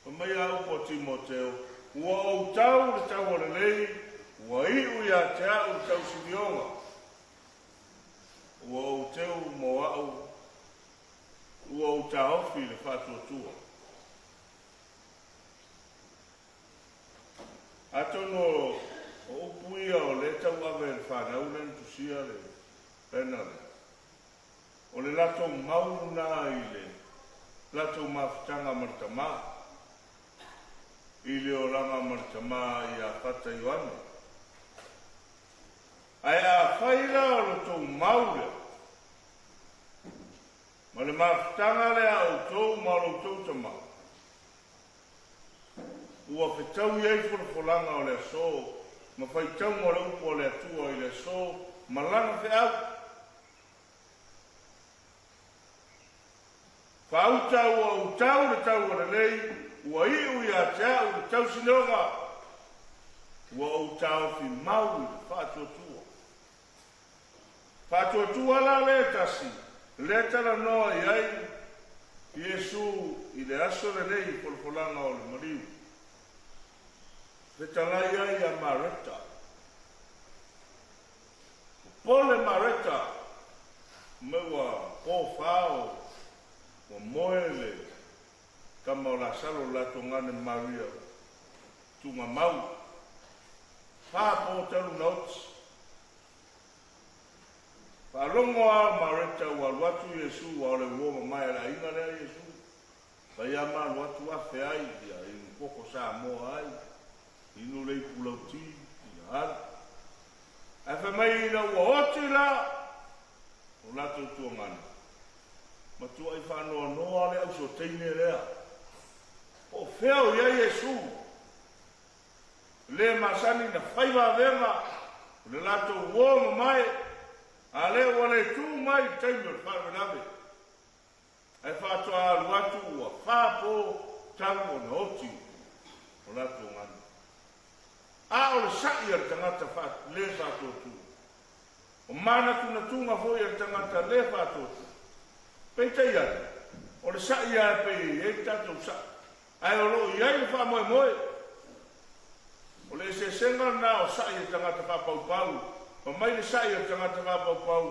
Fai mai a upu a Timoteo, Ua ou tau le taua lelei, ua iu ia te au le tausilioga. Ua ou teu mo au, ua ou taofi i le faatuatua. Atonu o upu ia o lea tau ave e le fanau lea na tusia le banner lea. O le latou mau lena i le latou mafutaga ma le Tama, i le olaga ma le Tama ia Fata Ioane. Ae afai la o lo tou mau lea, ma le mafutaga lea a outou ma o lo outou Tama, ua fetaui ai folafolaga o le aso ma faitauga o le upu a le Atua i le aso ma lana feau, Faauta ua ou tau le taua lelei, ua iu ia te au le tausinioga, ua ou taofi mau i le faatuatua. Faatuatua la le tasi, le talanoa i ai Iesu i le aso lenei i folafolaga o le maliu. Fetalai ai ia Mareta. Popole Mareta me ua po fao ua moe le tama o Lasalo le latou gane Maria tuugamau fa po talu na oti. Faalogo a o Mareta ua alu atu Iesu ua ole uo mamae a le aiga lea Iesu fai a ma alu atu afe ai ia inu koko Samoa ai inu le ipu lauti ia alu. Ae fai mai ina ua oti la o latou tuagana, matuai faanoanoa le ausoteine lea. Po o fea o i ai Iesu? Le masani na fai vavega o le latou uo mamae, a lea ua le tu mai i le taimi o le faalavelave. Ae faatoa alu atu ua fa po talu ona oti o latou ganu. A o le sa'i a le tagata le faatuatua. O manatunatuga foi a le tagata le faatuatua. Peitai ane, o le sa'i lava e pei e i ai le tatou sa'i, ae o lo o i ai le faamoemoe. O le eseesega lena o sa'i a tagata faapaupau, fai mai le sa'i a le tagata faapaupau,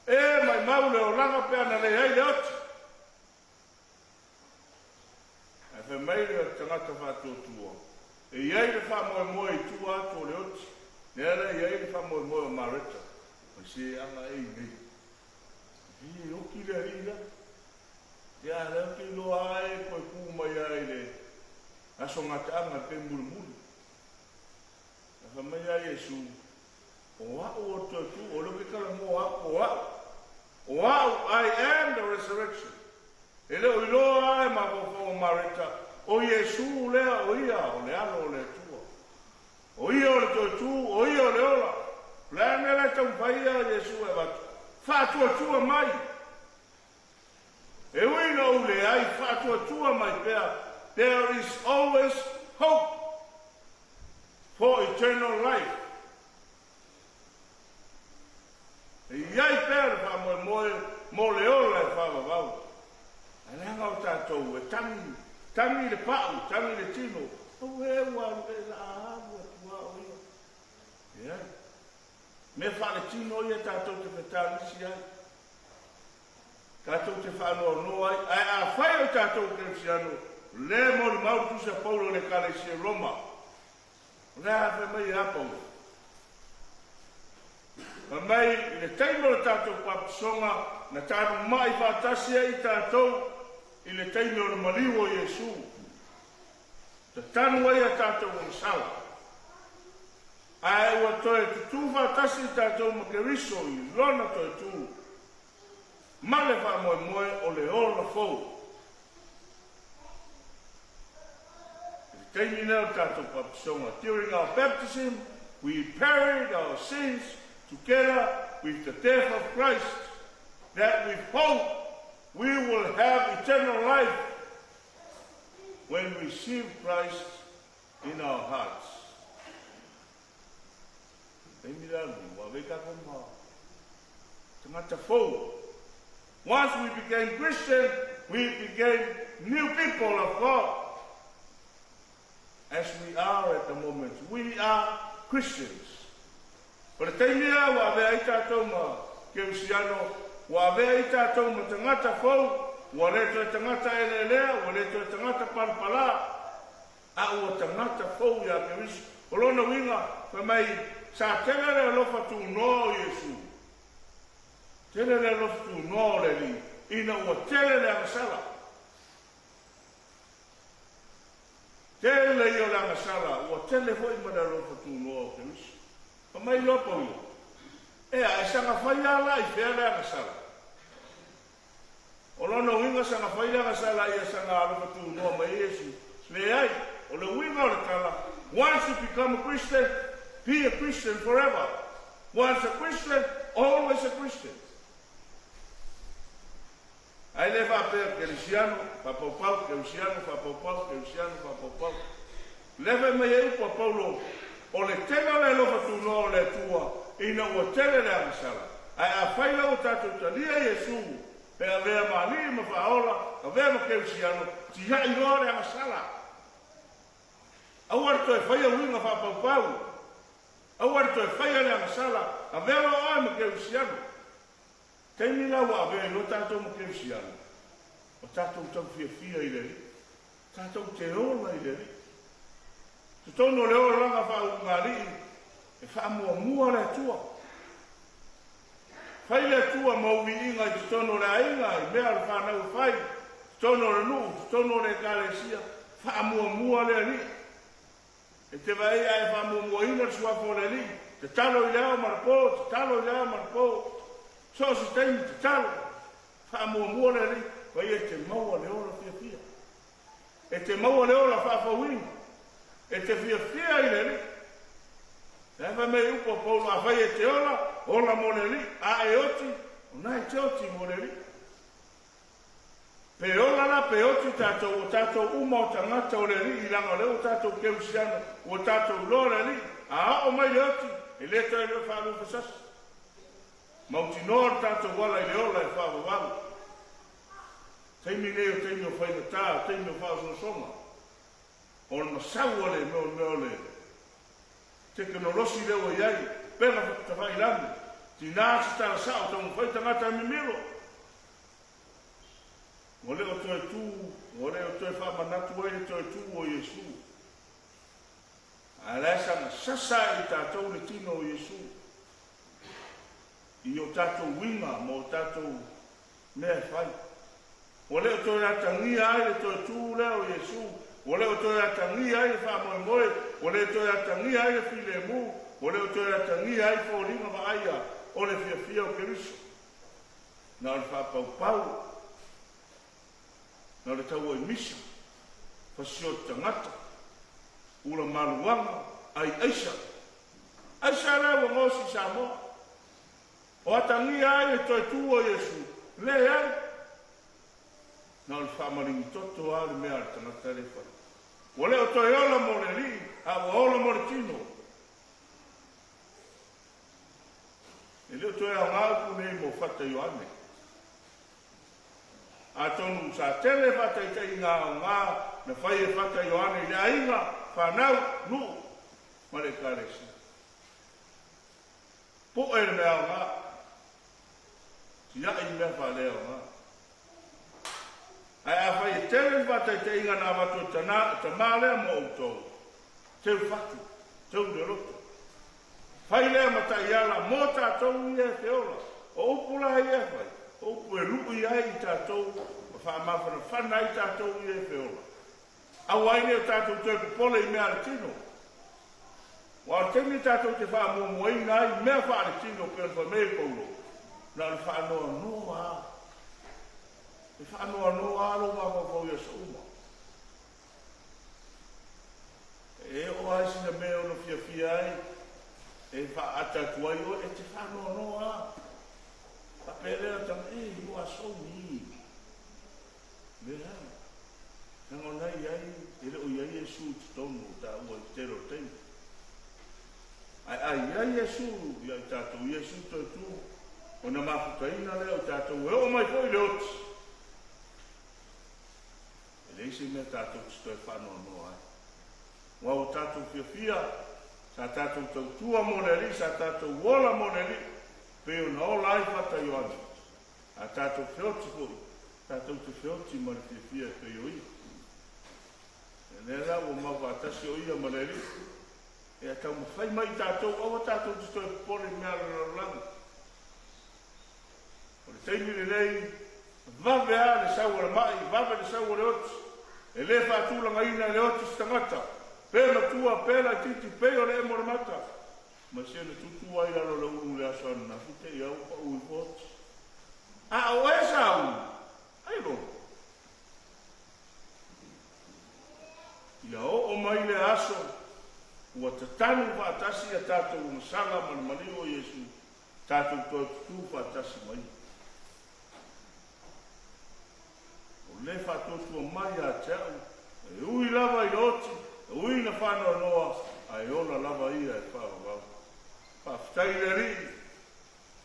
E maimau le olaga pe ana leai le oti. Ae fai mai le tagata faatuatua, E i ai le faamoemoe i tua atu o le oti, lea la e i ai le faamoemoe o Mareta, mai se aga e i nei. E oti le alii la. Ia, a lea ou te iloa lava e toe tu mai lava i le aso gataaga i le taimi mulimuli. Ae fai mai ia Iesu, O a'u o le toe tu, o lea ou te talanoa atu, o a'u, o a'u, I am the resurrection. E le o iloa lava e mafaufau o Mareta, o Iesu lea, o Ia o le Alo o le Atua. O Ia o le toe tu, o Ia o le ola. O le a le mea la e taumafai ia Iesu e avatu? Faatuatua mai! E ui ina ou leai, faatuatua mai pea, there is always hope for eternal life. E i ai pea le faamoemoe mo le ola e faavavau. Ae leaga o tatou e tagi, tagi le pa'u, tagi le tino, auē ua alu ea la a alu atu lava o ia. Leai. Mea faaletino ia tatou te fetagisi ai. Tatou te faanoanoa ai, ae afai o tatou Kerisiano, lea e molimau le Tusi a Paulo i le Ekalesia i Roma. O le a fai mai ia Paulo? Fai mai, i le taimi o le tatou papatisoga, na taluma'i faatasi ai tatou i le taimi o le maliu o Iesu. Tatanu ai a tatou agasala. Ae ua toe tutū faatasi tatou ma Keriso i Lona toe tū, ma le faamoemoe o le ola fou. I le taimi lea o le tatou papatisoga, during our baptism, we buried our sins together with the death of Christ, that with hope we will have eternal life when we receive Christ in our hearts. Taimi la lenei, ua avea tatou ma tagata fou. Once we became Christian, we became new people of God. As we are at the moment, we are Christians. O le taimi lea ua avea ai tatou ma Kerisiano, ua avea ai tatou ma tagata fou, ua le toe tagata eleelea, ua le toe tagata palapala, a ua tagata fou iā Keriso. O lona uiga, fai mai, sa tele le alofa tunoa o Iesu, tele le alofa tunoa o le Alii, ina ua tele le agasala. Tele ia o le agasala, ua tele foi ma le alofa tunoa o Keriso. Fai mai loa Paulo, Ea, e saga fai lava la i fea le agasala? O lona uiga saga fai le agasala ia saga alofa tunoa mai ai Iesu? Leai, o le uiga o le tala, once you become a Christian, be a Christian forever. Once a Christian, always a Christian. Ae le faapea Kerisiano, faapaupau, Kerisiano, faapaupau, Kerisiano, faapaupau. Lea fai mai ai upu a Paulo, O le tele o le alofa tunoa o le Atua, ina ua tele le agasala. Ae afai la ua tatou talia Iesu e avea ma Alii ma Faaola, avea ma Kerisiano, tia'i loa le agasala. Aua le toe faia uiga faapaupau. Aua le toe faia le agasala, avea loa oe ma Kerisiano. Taimi la ua avea ai loa tatou ma Kerisiano, ua tatou tau fiafia i le Alii. Tatou te ola i le Alii. Totonu o le olaga faauugalii, e faamuamua le Atua. Fai le Atua ma ou viiga i totonu o le aiga, i mea o le fanau e fai, totonu o le nuu, totonu o le Ekalesia, faamuamua le Alii. E te vaai a e faamuamuaina le suafa o le Alii, Tatalo i le ao ma le po, tatalo i le ao ma le po. So o se taimi tatalo. Faamuamua le Alii, ma ia e te maua le ola fiafia. E te maua le ola faafouina. E te fiafia i le Alii. Le fai mai upu a Paulo, afai e te ola, ola mo le Alii. A e oti, o na e te oti mo le Alii. Pe ola la pe oti tatou, o tatou uma o tagata o le Alii, leaga o lea ua tatou kerisiano, ua tatou iloa le Alii, a oo mai le oti, e le toe faaluafesasi. Mautinoa le tatou ala i le ola e faavavau. Taimi nei o taimi o faigata, o taimi o faaosoosoga, o le masau o le mea o le mea o le tekenolosi lea ua i ai, upega tafailagi, tina se tala sao, taumafai tagata e mimilo. Ua le o toe tu, ua le o toe faamanatu ai le toe tu o Iesu. Ae la e saga sasa ai i tatou le tino o Iesu i o tatou uiga ma o tatou mea e fai. Ua le o toe atagia ai le toe tu lea o Iesu, ua le o toe atagia ai le faamoemoe, ua le toe atagia ai le filemu, ua le o toe atagia ai foliga vaaia o le fiafia o Keriso. Na o le faapaupau, na o le tauaimisa, fasioti tagata, ula maluaga, ai aisa. Aisa lea ua gaosi i Samoa. O atagia ai le toe tu o Iesu, leai. Na o le faamaligi toto lava le mea a le tagata lea e fai. Ua le o toe ola mo le Alii, a ua ola mo le tino. E le o toe aoga upu nei mo Fata Ioane. Atonu sa tele faataitaiga aoga na fai e Fata Ioane i le aiga, fanau, nuu ma le Ekalesia. Po'e le mea aoga, tia'i mea faaleaoga. Ae afai e tele ni faataitaiga na avatu e tama lea mo outou, teu fatu, teu le loto. Fai lea ma taiala mo tatou ia e feola. O upu la ia e fai, o upu e lu'i ai i tatou ma faamafanafana ai tatou ia e feola. Aua ai ne i o tatou toe popole i mea a le tino. Aua o le taimi tatou te faamuamuaina ai mea faaletino pei ona fai mai ai Paulo, na o le faanoanoa lava. E faanoanoa lava lou mafaufau i aso uma. E oo lava i sina mea e ono fiafia ai, e faaata atu ai oe, e te faanoanoa lava. Faapea lea o tama, hey, you are so mean. Leai. Leaga o na e i ai, e le o i ai Iesu i totonu o taua i le tele o le taimi. Ae a i ai Iesu ia i tatou, Iesu toe tu, ona mafutaina lea o tatou e oo mai foi le oti. E leai se mea tatou te toe faanoanoa ai. Aua ua tatou fiafia, sa tatou tautua mo le Alii, sa tatou ola mo le Alii, pei ona ola ai Fata Ioane. A tatou feoti foi, tatou te feoti ma le fiafia e pei o ia. E lea la ua mau faatasi o ia ma le Alii. E a taumafai mai i tatou, aua tatou te toe popole i mea a le lalolagi. O le taimi lenei, vave lava le sau o le ma'i, vave le sau o le oti. E le faatulagaina e le oti se tagata, pe matua, pe laitiiti, pei o le emo o le mata. Ma se na tutu ai lalo le ulu i le aso ananafi te i au pa'u ifo oti. A o e sa ulu, ai loa. Ia oo mai le aso ua tatanu faatasi a tatou agasala ma le maliu o Iesu, tatou toe tutū faatasi ma ia. O le faatuatua mai ia te a'u, e ui lava i le oti, e ui ina faanoanoa, ae ola lava ia e faavavau. Faafetai i le Alii,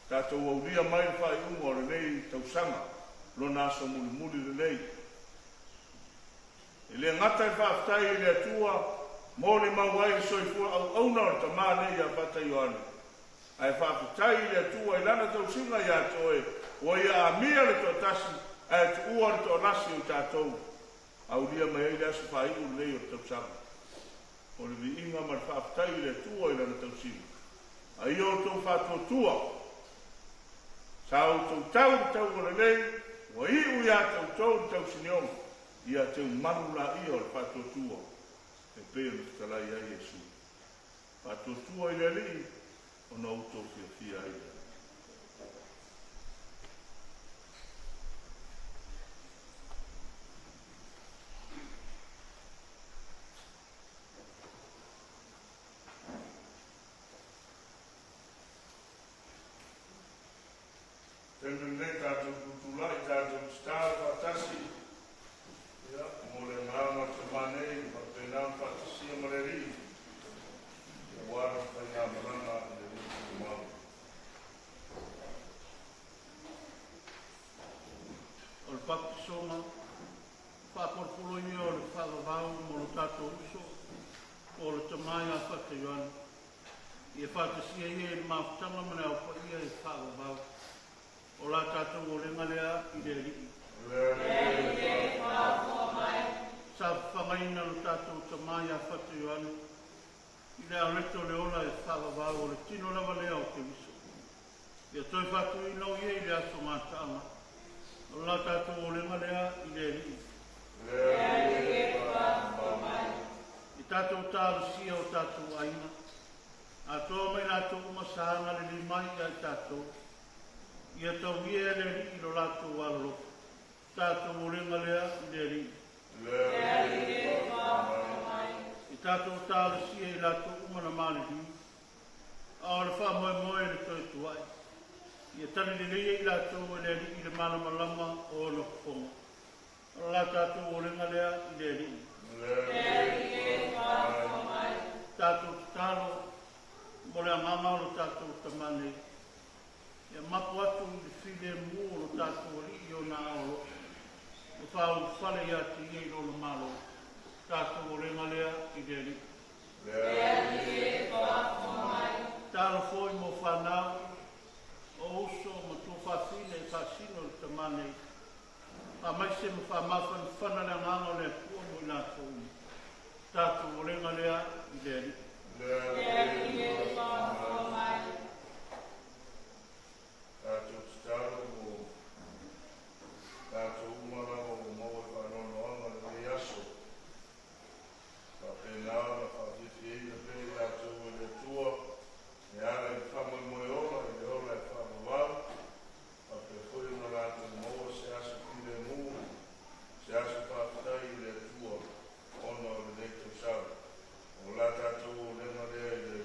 tatou aulia mai le faaiuga o lenei tausaga, lona aso mulimuli lenei. E le gata i le faafetai i le Atua mo le mau ai le soifua auauna o le tama nei ia Fata Ioane, Ae faafetai i le Atua i Lana tausiga ia te oe, ua Ia amia le toatasi, ae tuua le toalasi o i tatou. Aulia mai ai le aso faaiu lenei o le tausaga. O le viiga ma le faafetai i le Atua i Lana tausiga. A ia outou faatuatua, sa outou tau le tauga lelei, ua iu ia te outou le tausinioga, ia teumalu laia o le faatuatua, e pei ona fetalai ai Iesu. Faatuatua i le Alii. Ona ua outou fiafia ai lea. Taimi lenei tatou tutulai, tatou tatalo faatasi, ia, mo le agaga o le tama nei, faapena ona faatasia ma le Alii, aua lana faigamalaga i le nuu tumau. O le Papisoga, faapolopolo ia o le faavavau mo lo tatou uso, po o le tama ia Fata Ioane, ia faatasia ia i le mafutaga ma le Ao Paia e faavavau. O la tatou olega lea i le Alii. Le Alii e faafofoga mai. Sa fafagaina lo tatou tama ia Fata Ioane i le areto o le ola e faavavau o le tino lava lea o Keriso. Ia toe faatuina o ia i le aso gataaga. O la tatou olega lea i le Alii. Le Alii e faafofoga mai. I tatou talosia o tatou aiga, atoa mai latou uma sa agalelei mai ia i tatou, ia tauia e le Alii lo latou alolofa. Tatou olega lea i le Alii. Le Alii e faafofoga mai. I tatou talosia i latou uma na maliliu, a o le faamoemoe le toe tuai, ia tali lelei ai latou e le Alii i le malamalama o ona fofoga. O la tatou olega lea i le Alii. Le Alii e faafofoga mai. Tatou tatalo mo le agaga o lo tatou tama nei. Ia mapu atu i le filemu o lo tatou Alii i ona aao alofa, ma faaulufale ia te ia i lona Malo. Tatou olega lea i le Alii. Le Alii e faafofoga mai. Tatalo foi mo fanau o uso ma tuafafine e faasino i le tama nei. Faamaise ma faamafanafana le agaga o le Atua mo i latou uma. Tatou olega lea i le Alii. Le Le Alii Alii e e faafofoga faafofoga mai. mai. Tatou tatalo mo tatou uma lava ua maua i faanoanoaga i lenei aso. Faapena ona faafiafiaina pea i tatou e le Atua e ala i le faamoemoe ola i le ola e faavavau, faapea foi ona latou maua se aso filemu, se aso faafetai i le Atua ona o lenei tausaga. O la tatou olega lea i le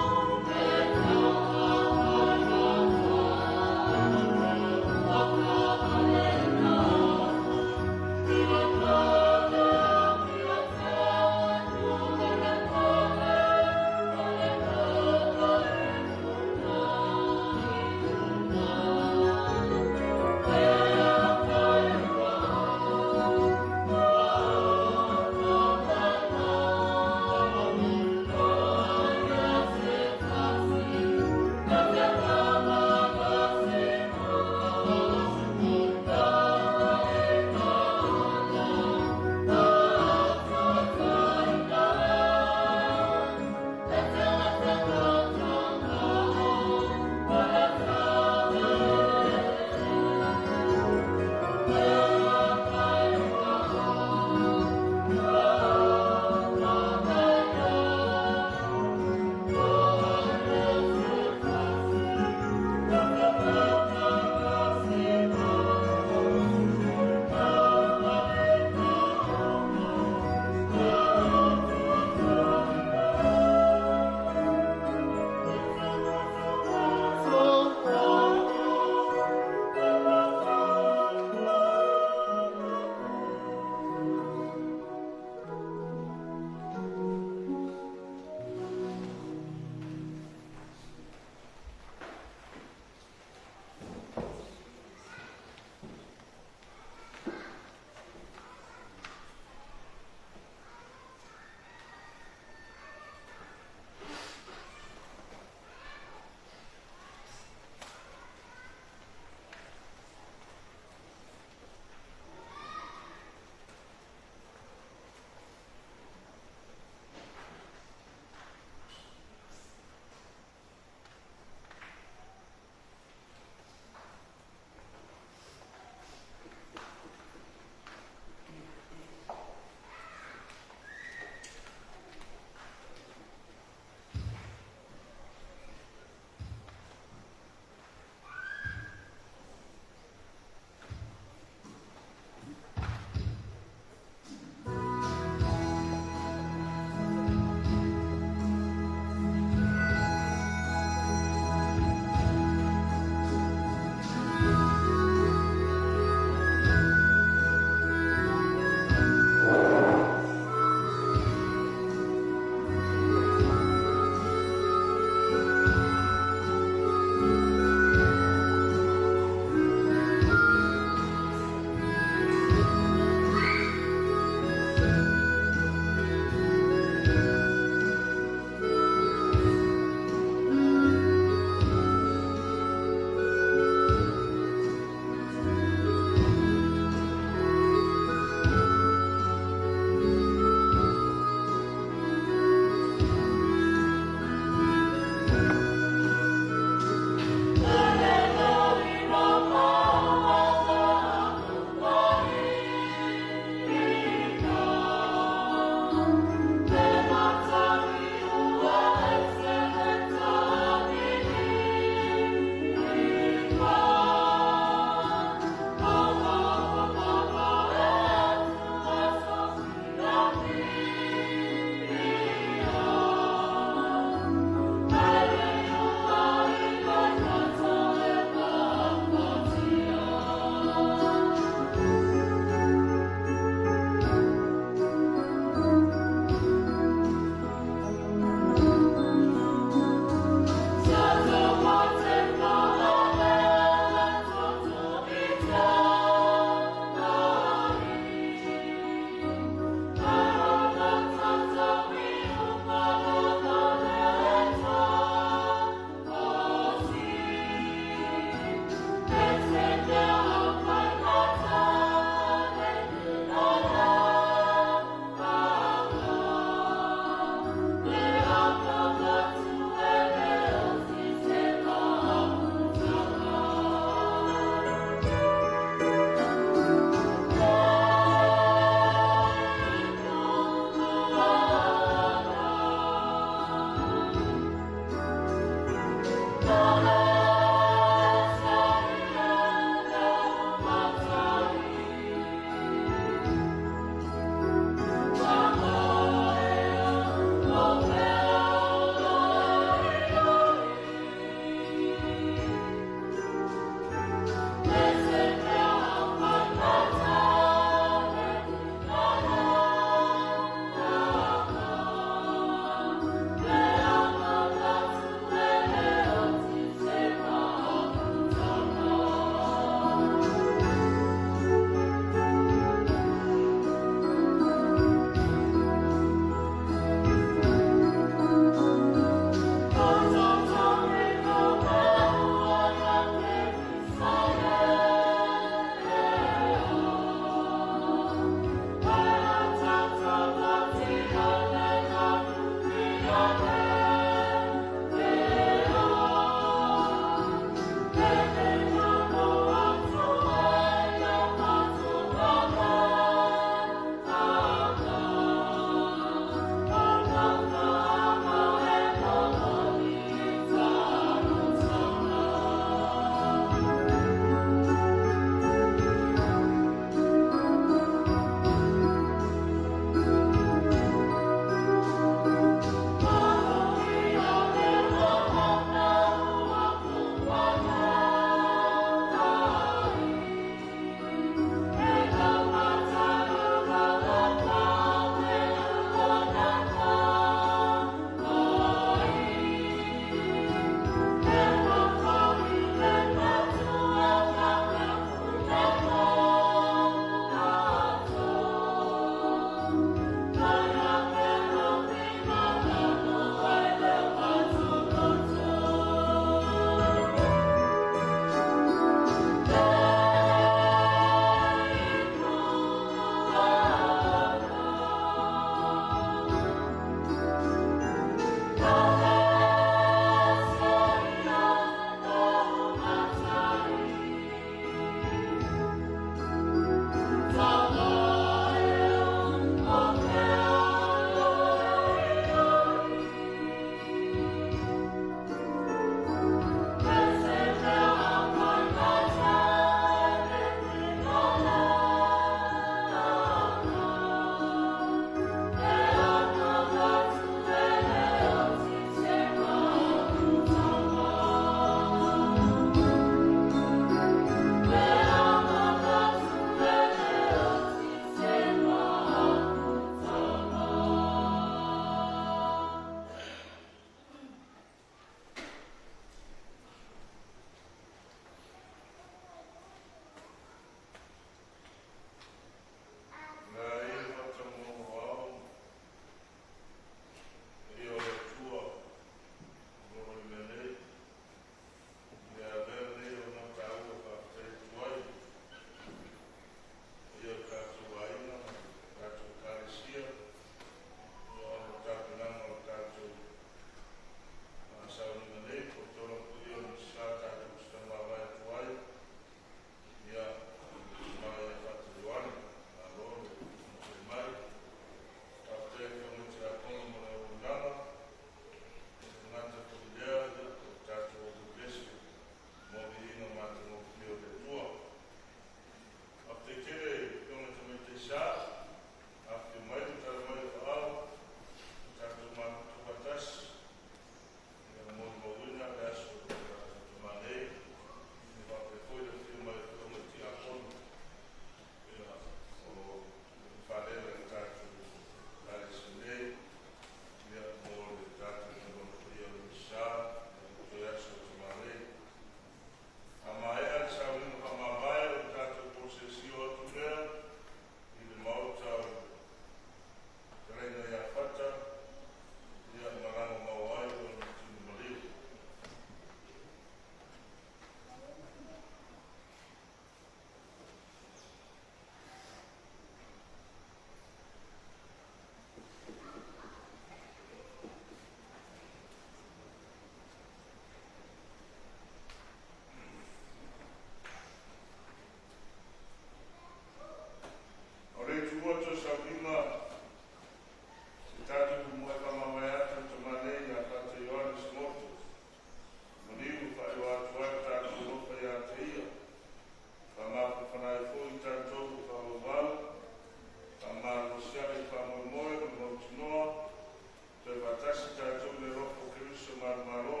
Faatasi tatou i le alofa o Keriso manumalo,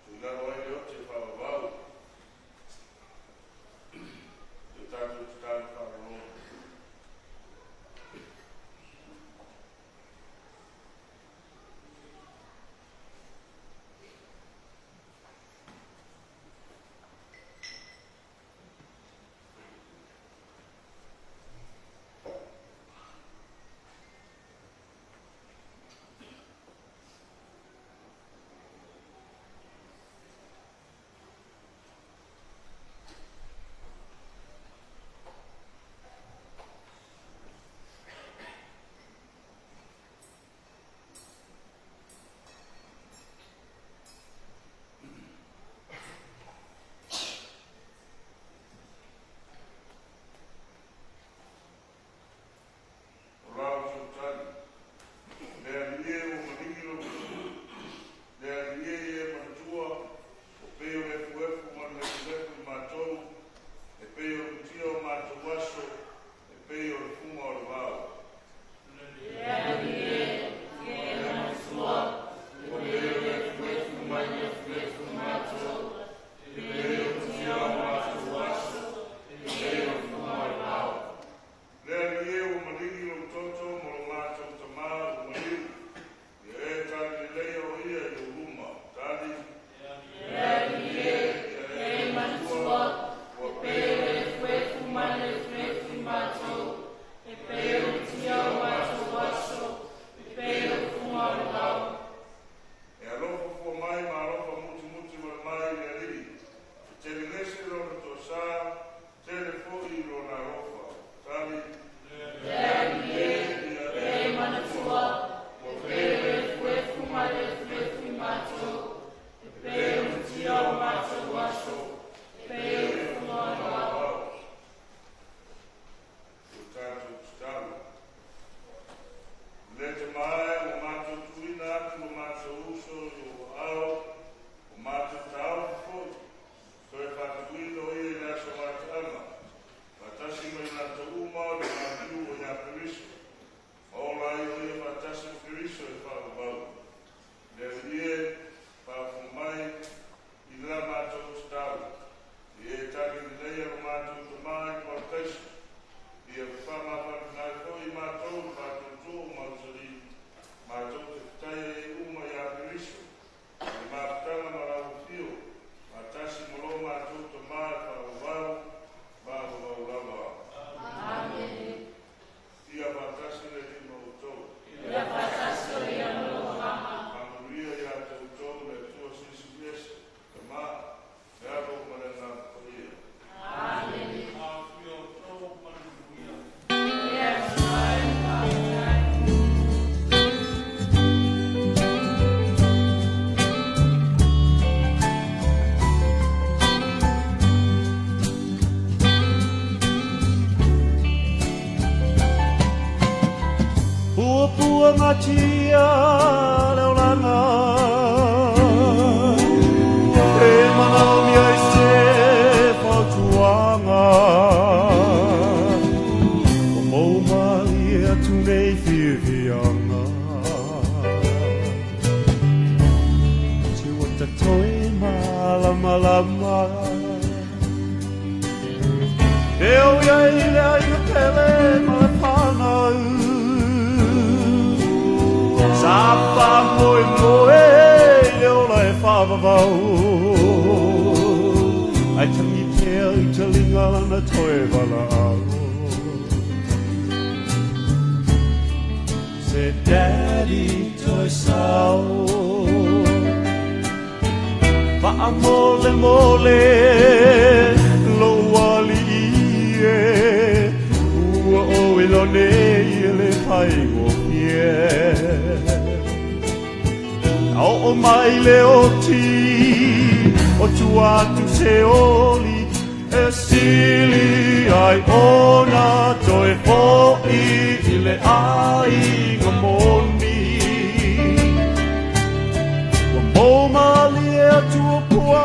tuilalo ai le ote faavavau. I o tatou tatalo faalologo. O la outou tali, Le Alii e, ua maligi lou pu'u, Le Alii e, ia e manatua, o pei o le efuefu ma le lefulefu i matou, e pei o le mutia o matou aso, e pei o le fuga o le vao. Le Alii e, ia e manatua, o pei o le efuefu ma le lefulefu i matou, e pei o le mutia o matou aso, e pei o le fuga o le vao. Le Alii e, ua maligi lou toto mo lo matou tamā ua maliu, ia e tali leleia o ia i ou luma. Tali. Le Alii e, ia e manatua, ua pei o le efuefu ma le lefulefu i matou, e pei o le mutia o matou aso, e pei o le fuga o le vao. E alofa fua mai ma alofa mutimuti wale mai le Alii. E telelese lona toasā, tele fo'i lona alofa. Tali. Le Alii e, ia e manatua, ua pei o le efuefu ma le lefulefu i matou, e pei o le mutia o matou aso, e pei o le fuga o le vao. O tatou tatalo. Le Tama e, ua matou tuuina atu lo matou uso i ou aao, o matou taofi foi, toe faatuina o ia i le aso mataaga, faatasi ma i latou uma o le maliu o ia Keriso, ma ola ai o ia faatasi ma Keriso e faavavau. Le Alii e, faafofoga mai i la matou tatalo, ia e tali leleia lo matou tamā i parataiso, ia faamafanafana ai foi i matou le faatuatua ua mausali, matou te fetaia ai uma ia Keriso, i le mafutaga ma lau afio, faatasi ma lo matou tamā e faavavau, faavavau lava. Amene. Ia faatasi le Alii ma outou. Ia faatasi o ia ma lou agaga. Faamanuia ia te outou le Atua Silisili Ese, Tama, le Alo ma le Agaga Paia. Amene. Afifio outou ma le manuia. Le Atua e faafetai. Puapuagatia le olaga e manaomia ai se fautuaga ua mou malie atu nei fiafiaga se ua ta toe malamalama E o iai le aiga pele ma le whanau Sa whamoemoe i le ola e whaavavau Ai tangi pea i te linga lana toe valaau Se daddy toe sao Faamolemole lou alii e, ua ou iloa nei e le faigofie. A oo mai le oti o tua atu se oli e sili ai ona toe fo'i i le aiga moni. Ua mou malie atu o pua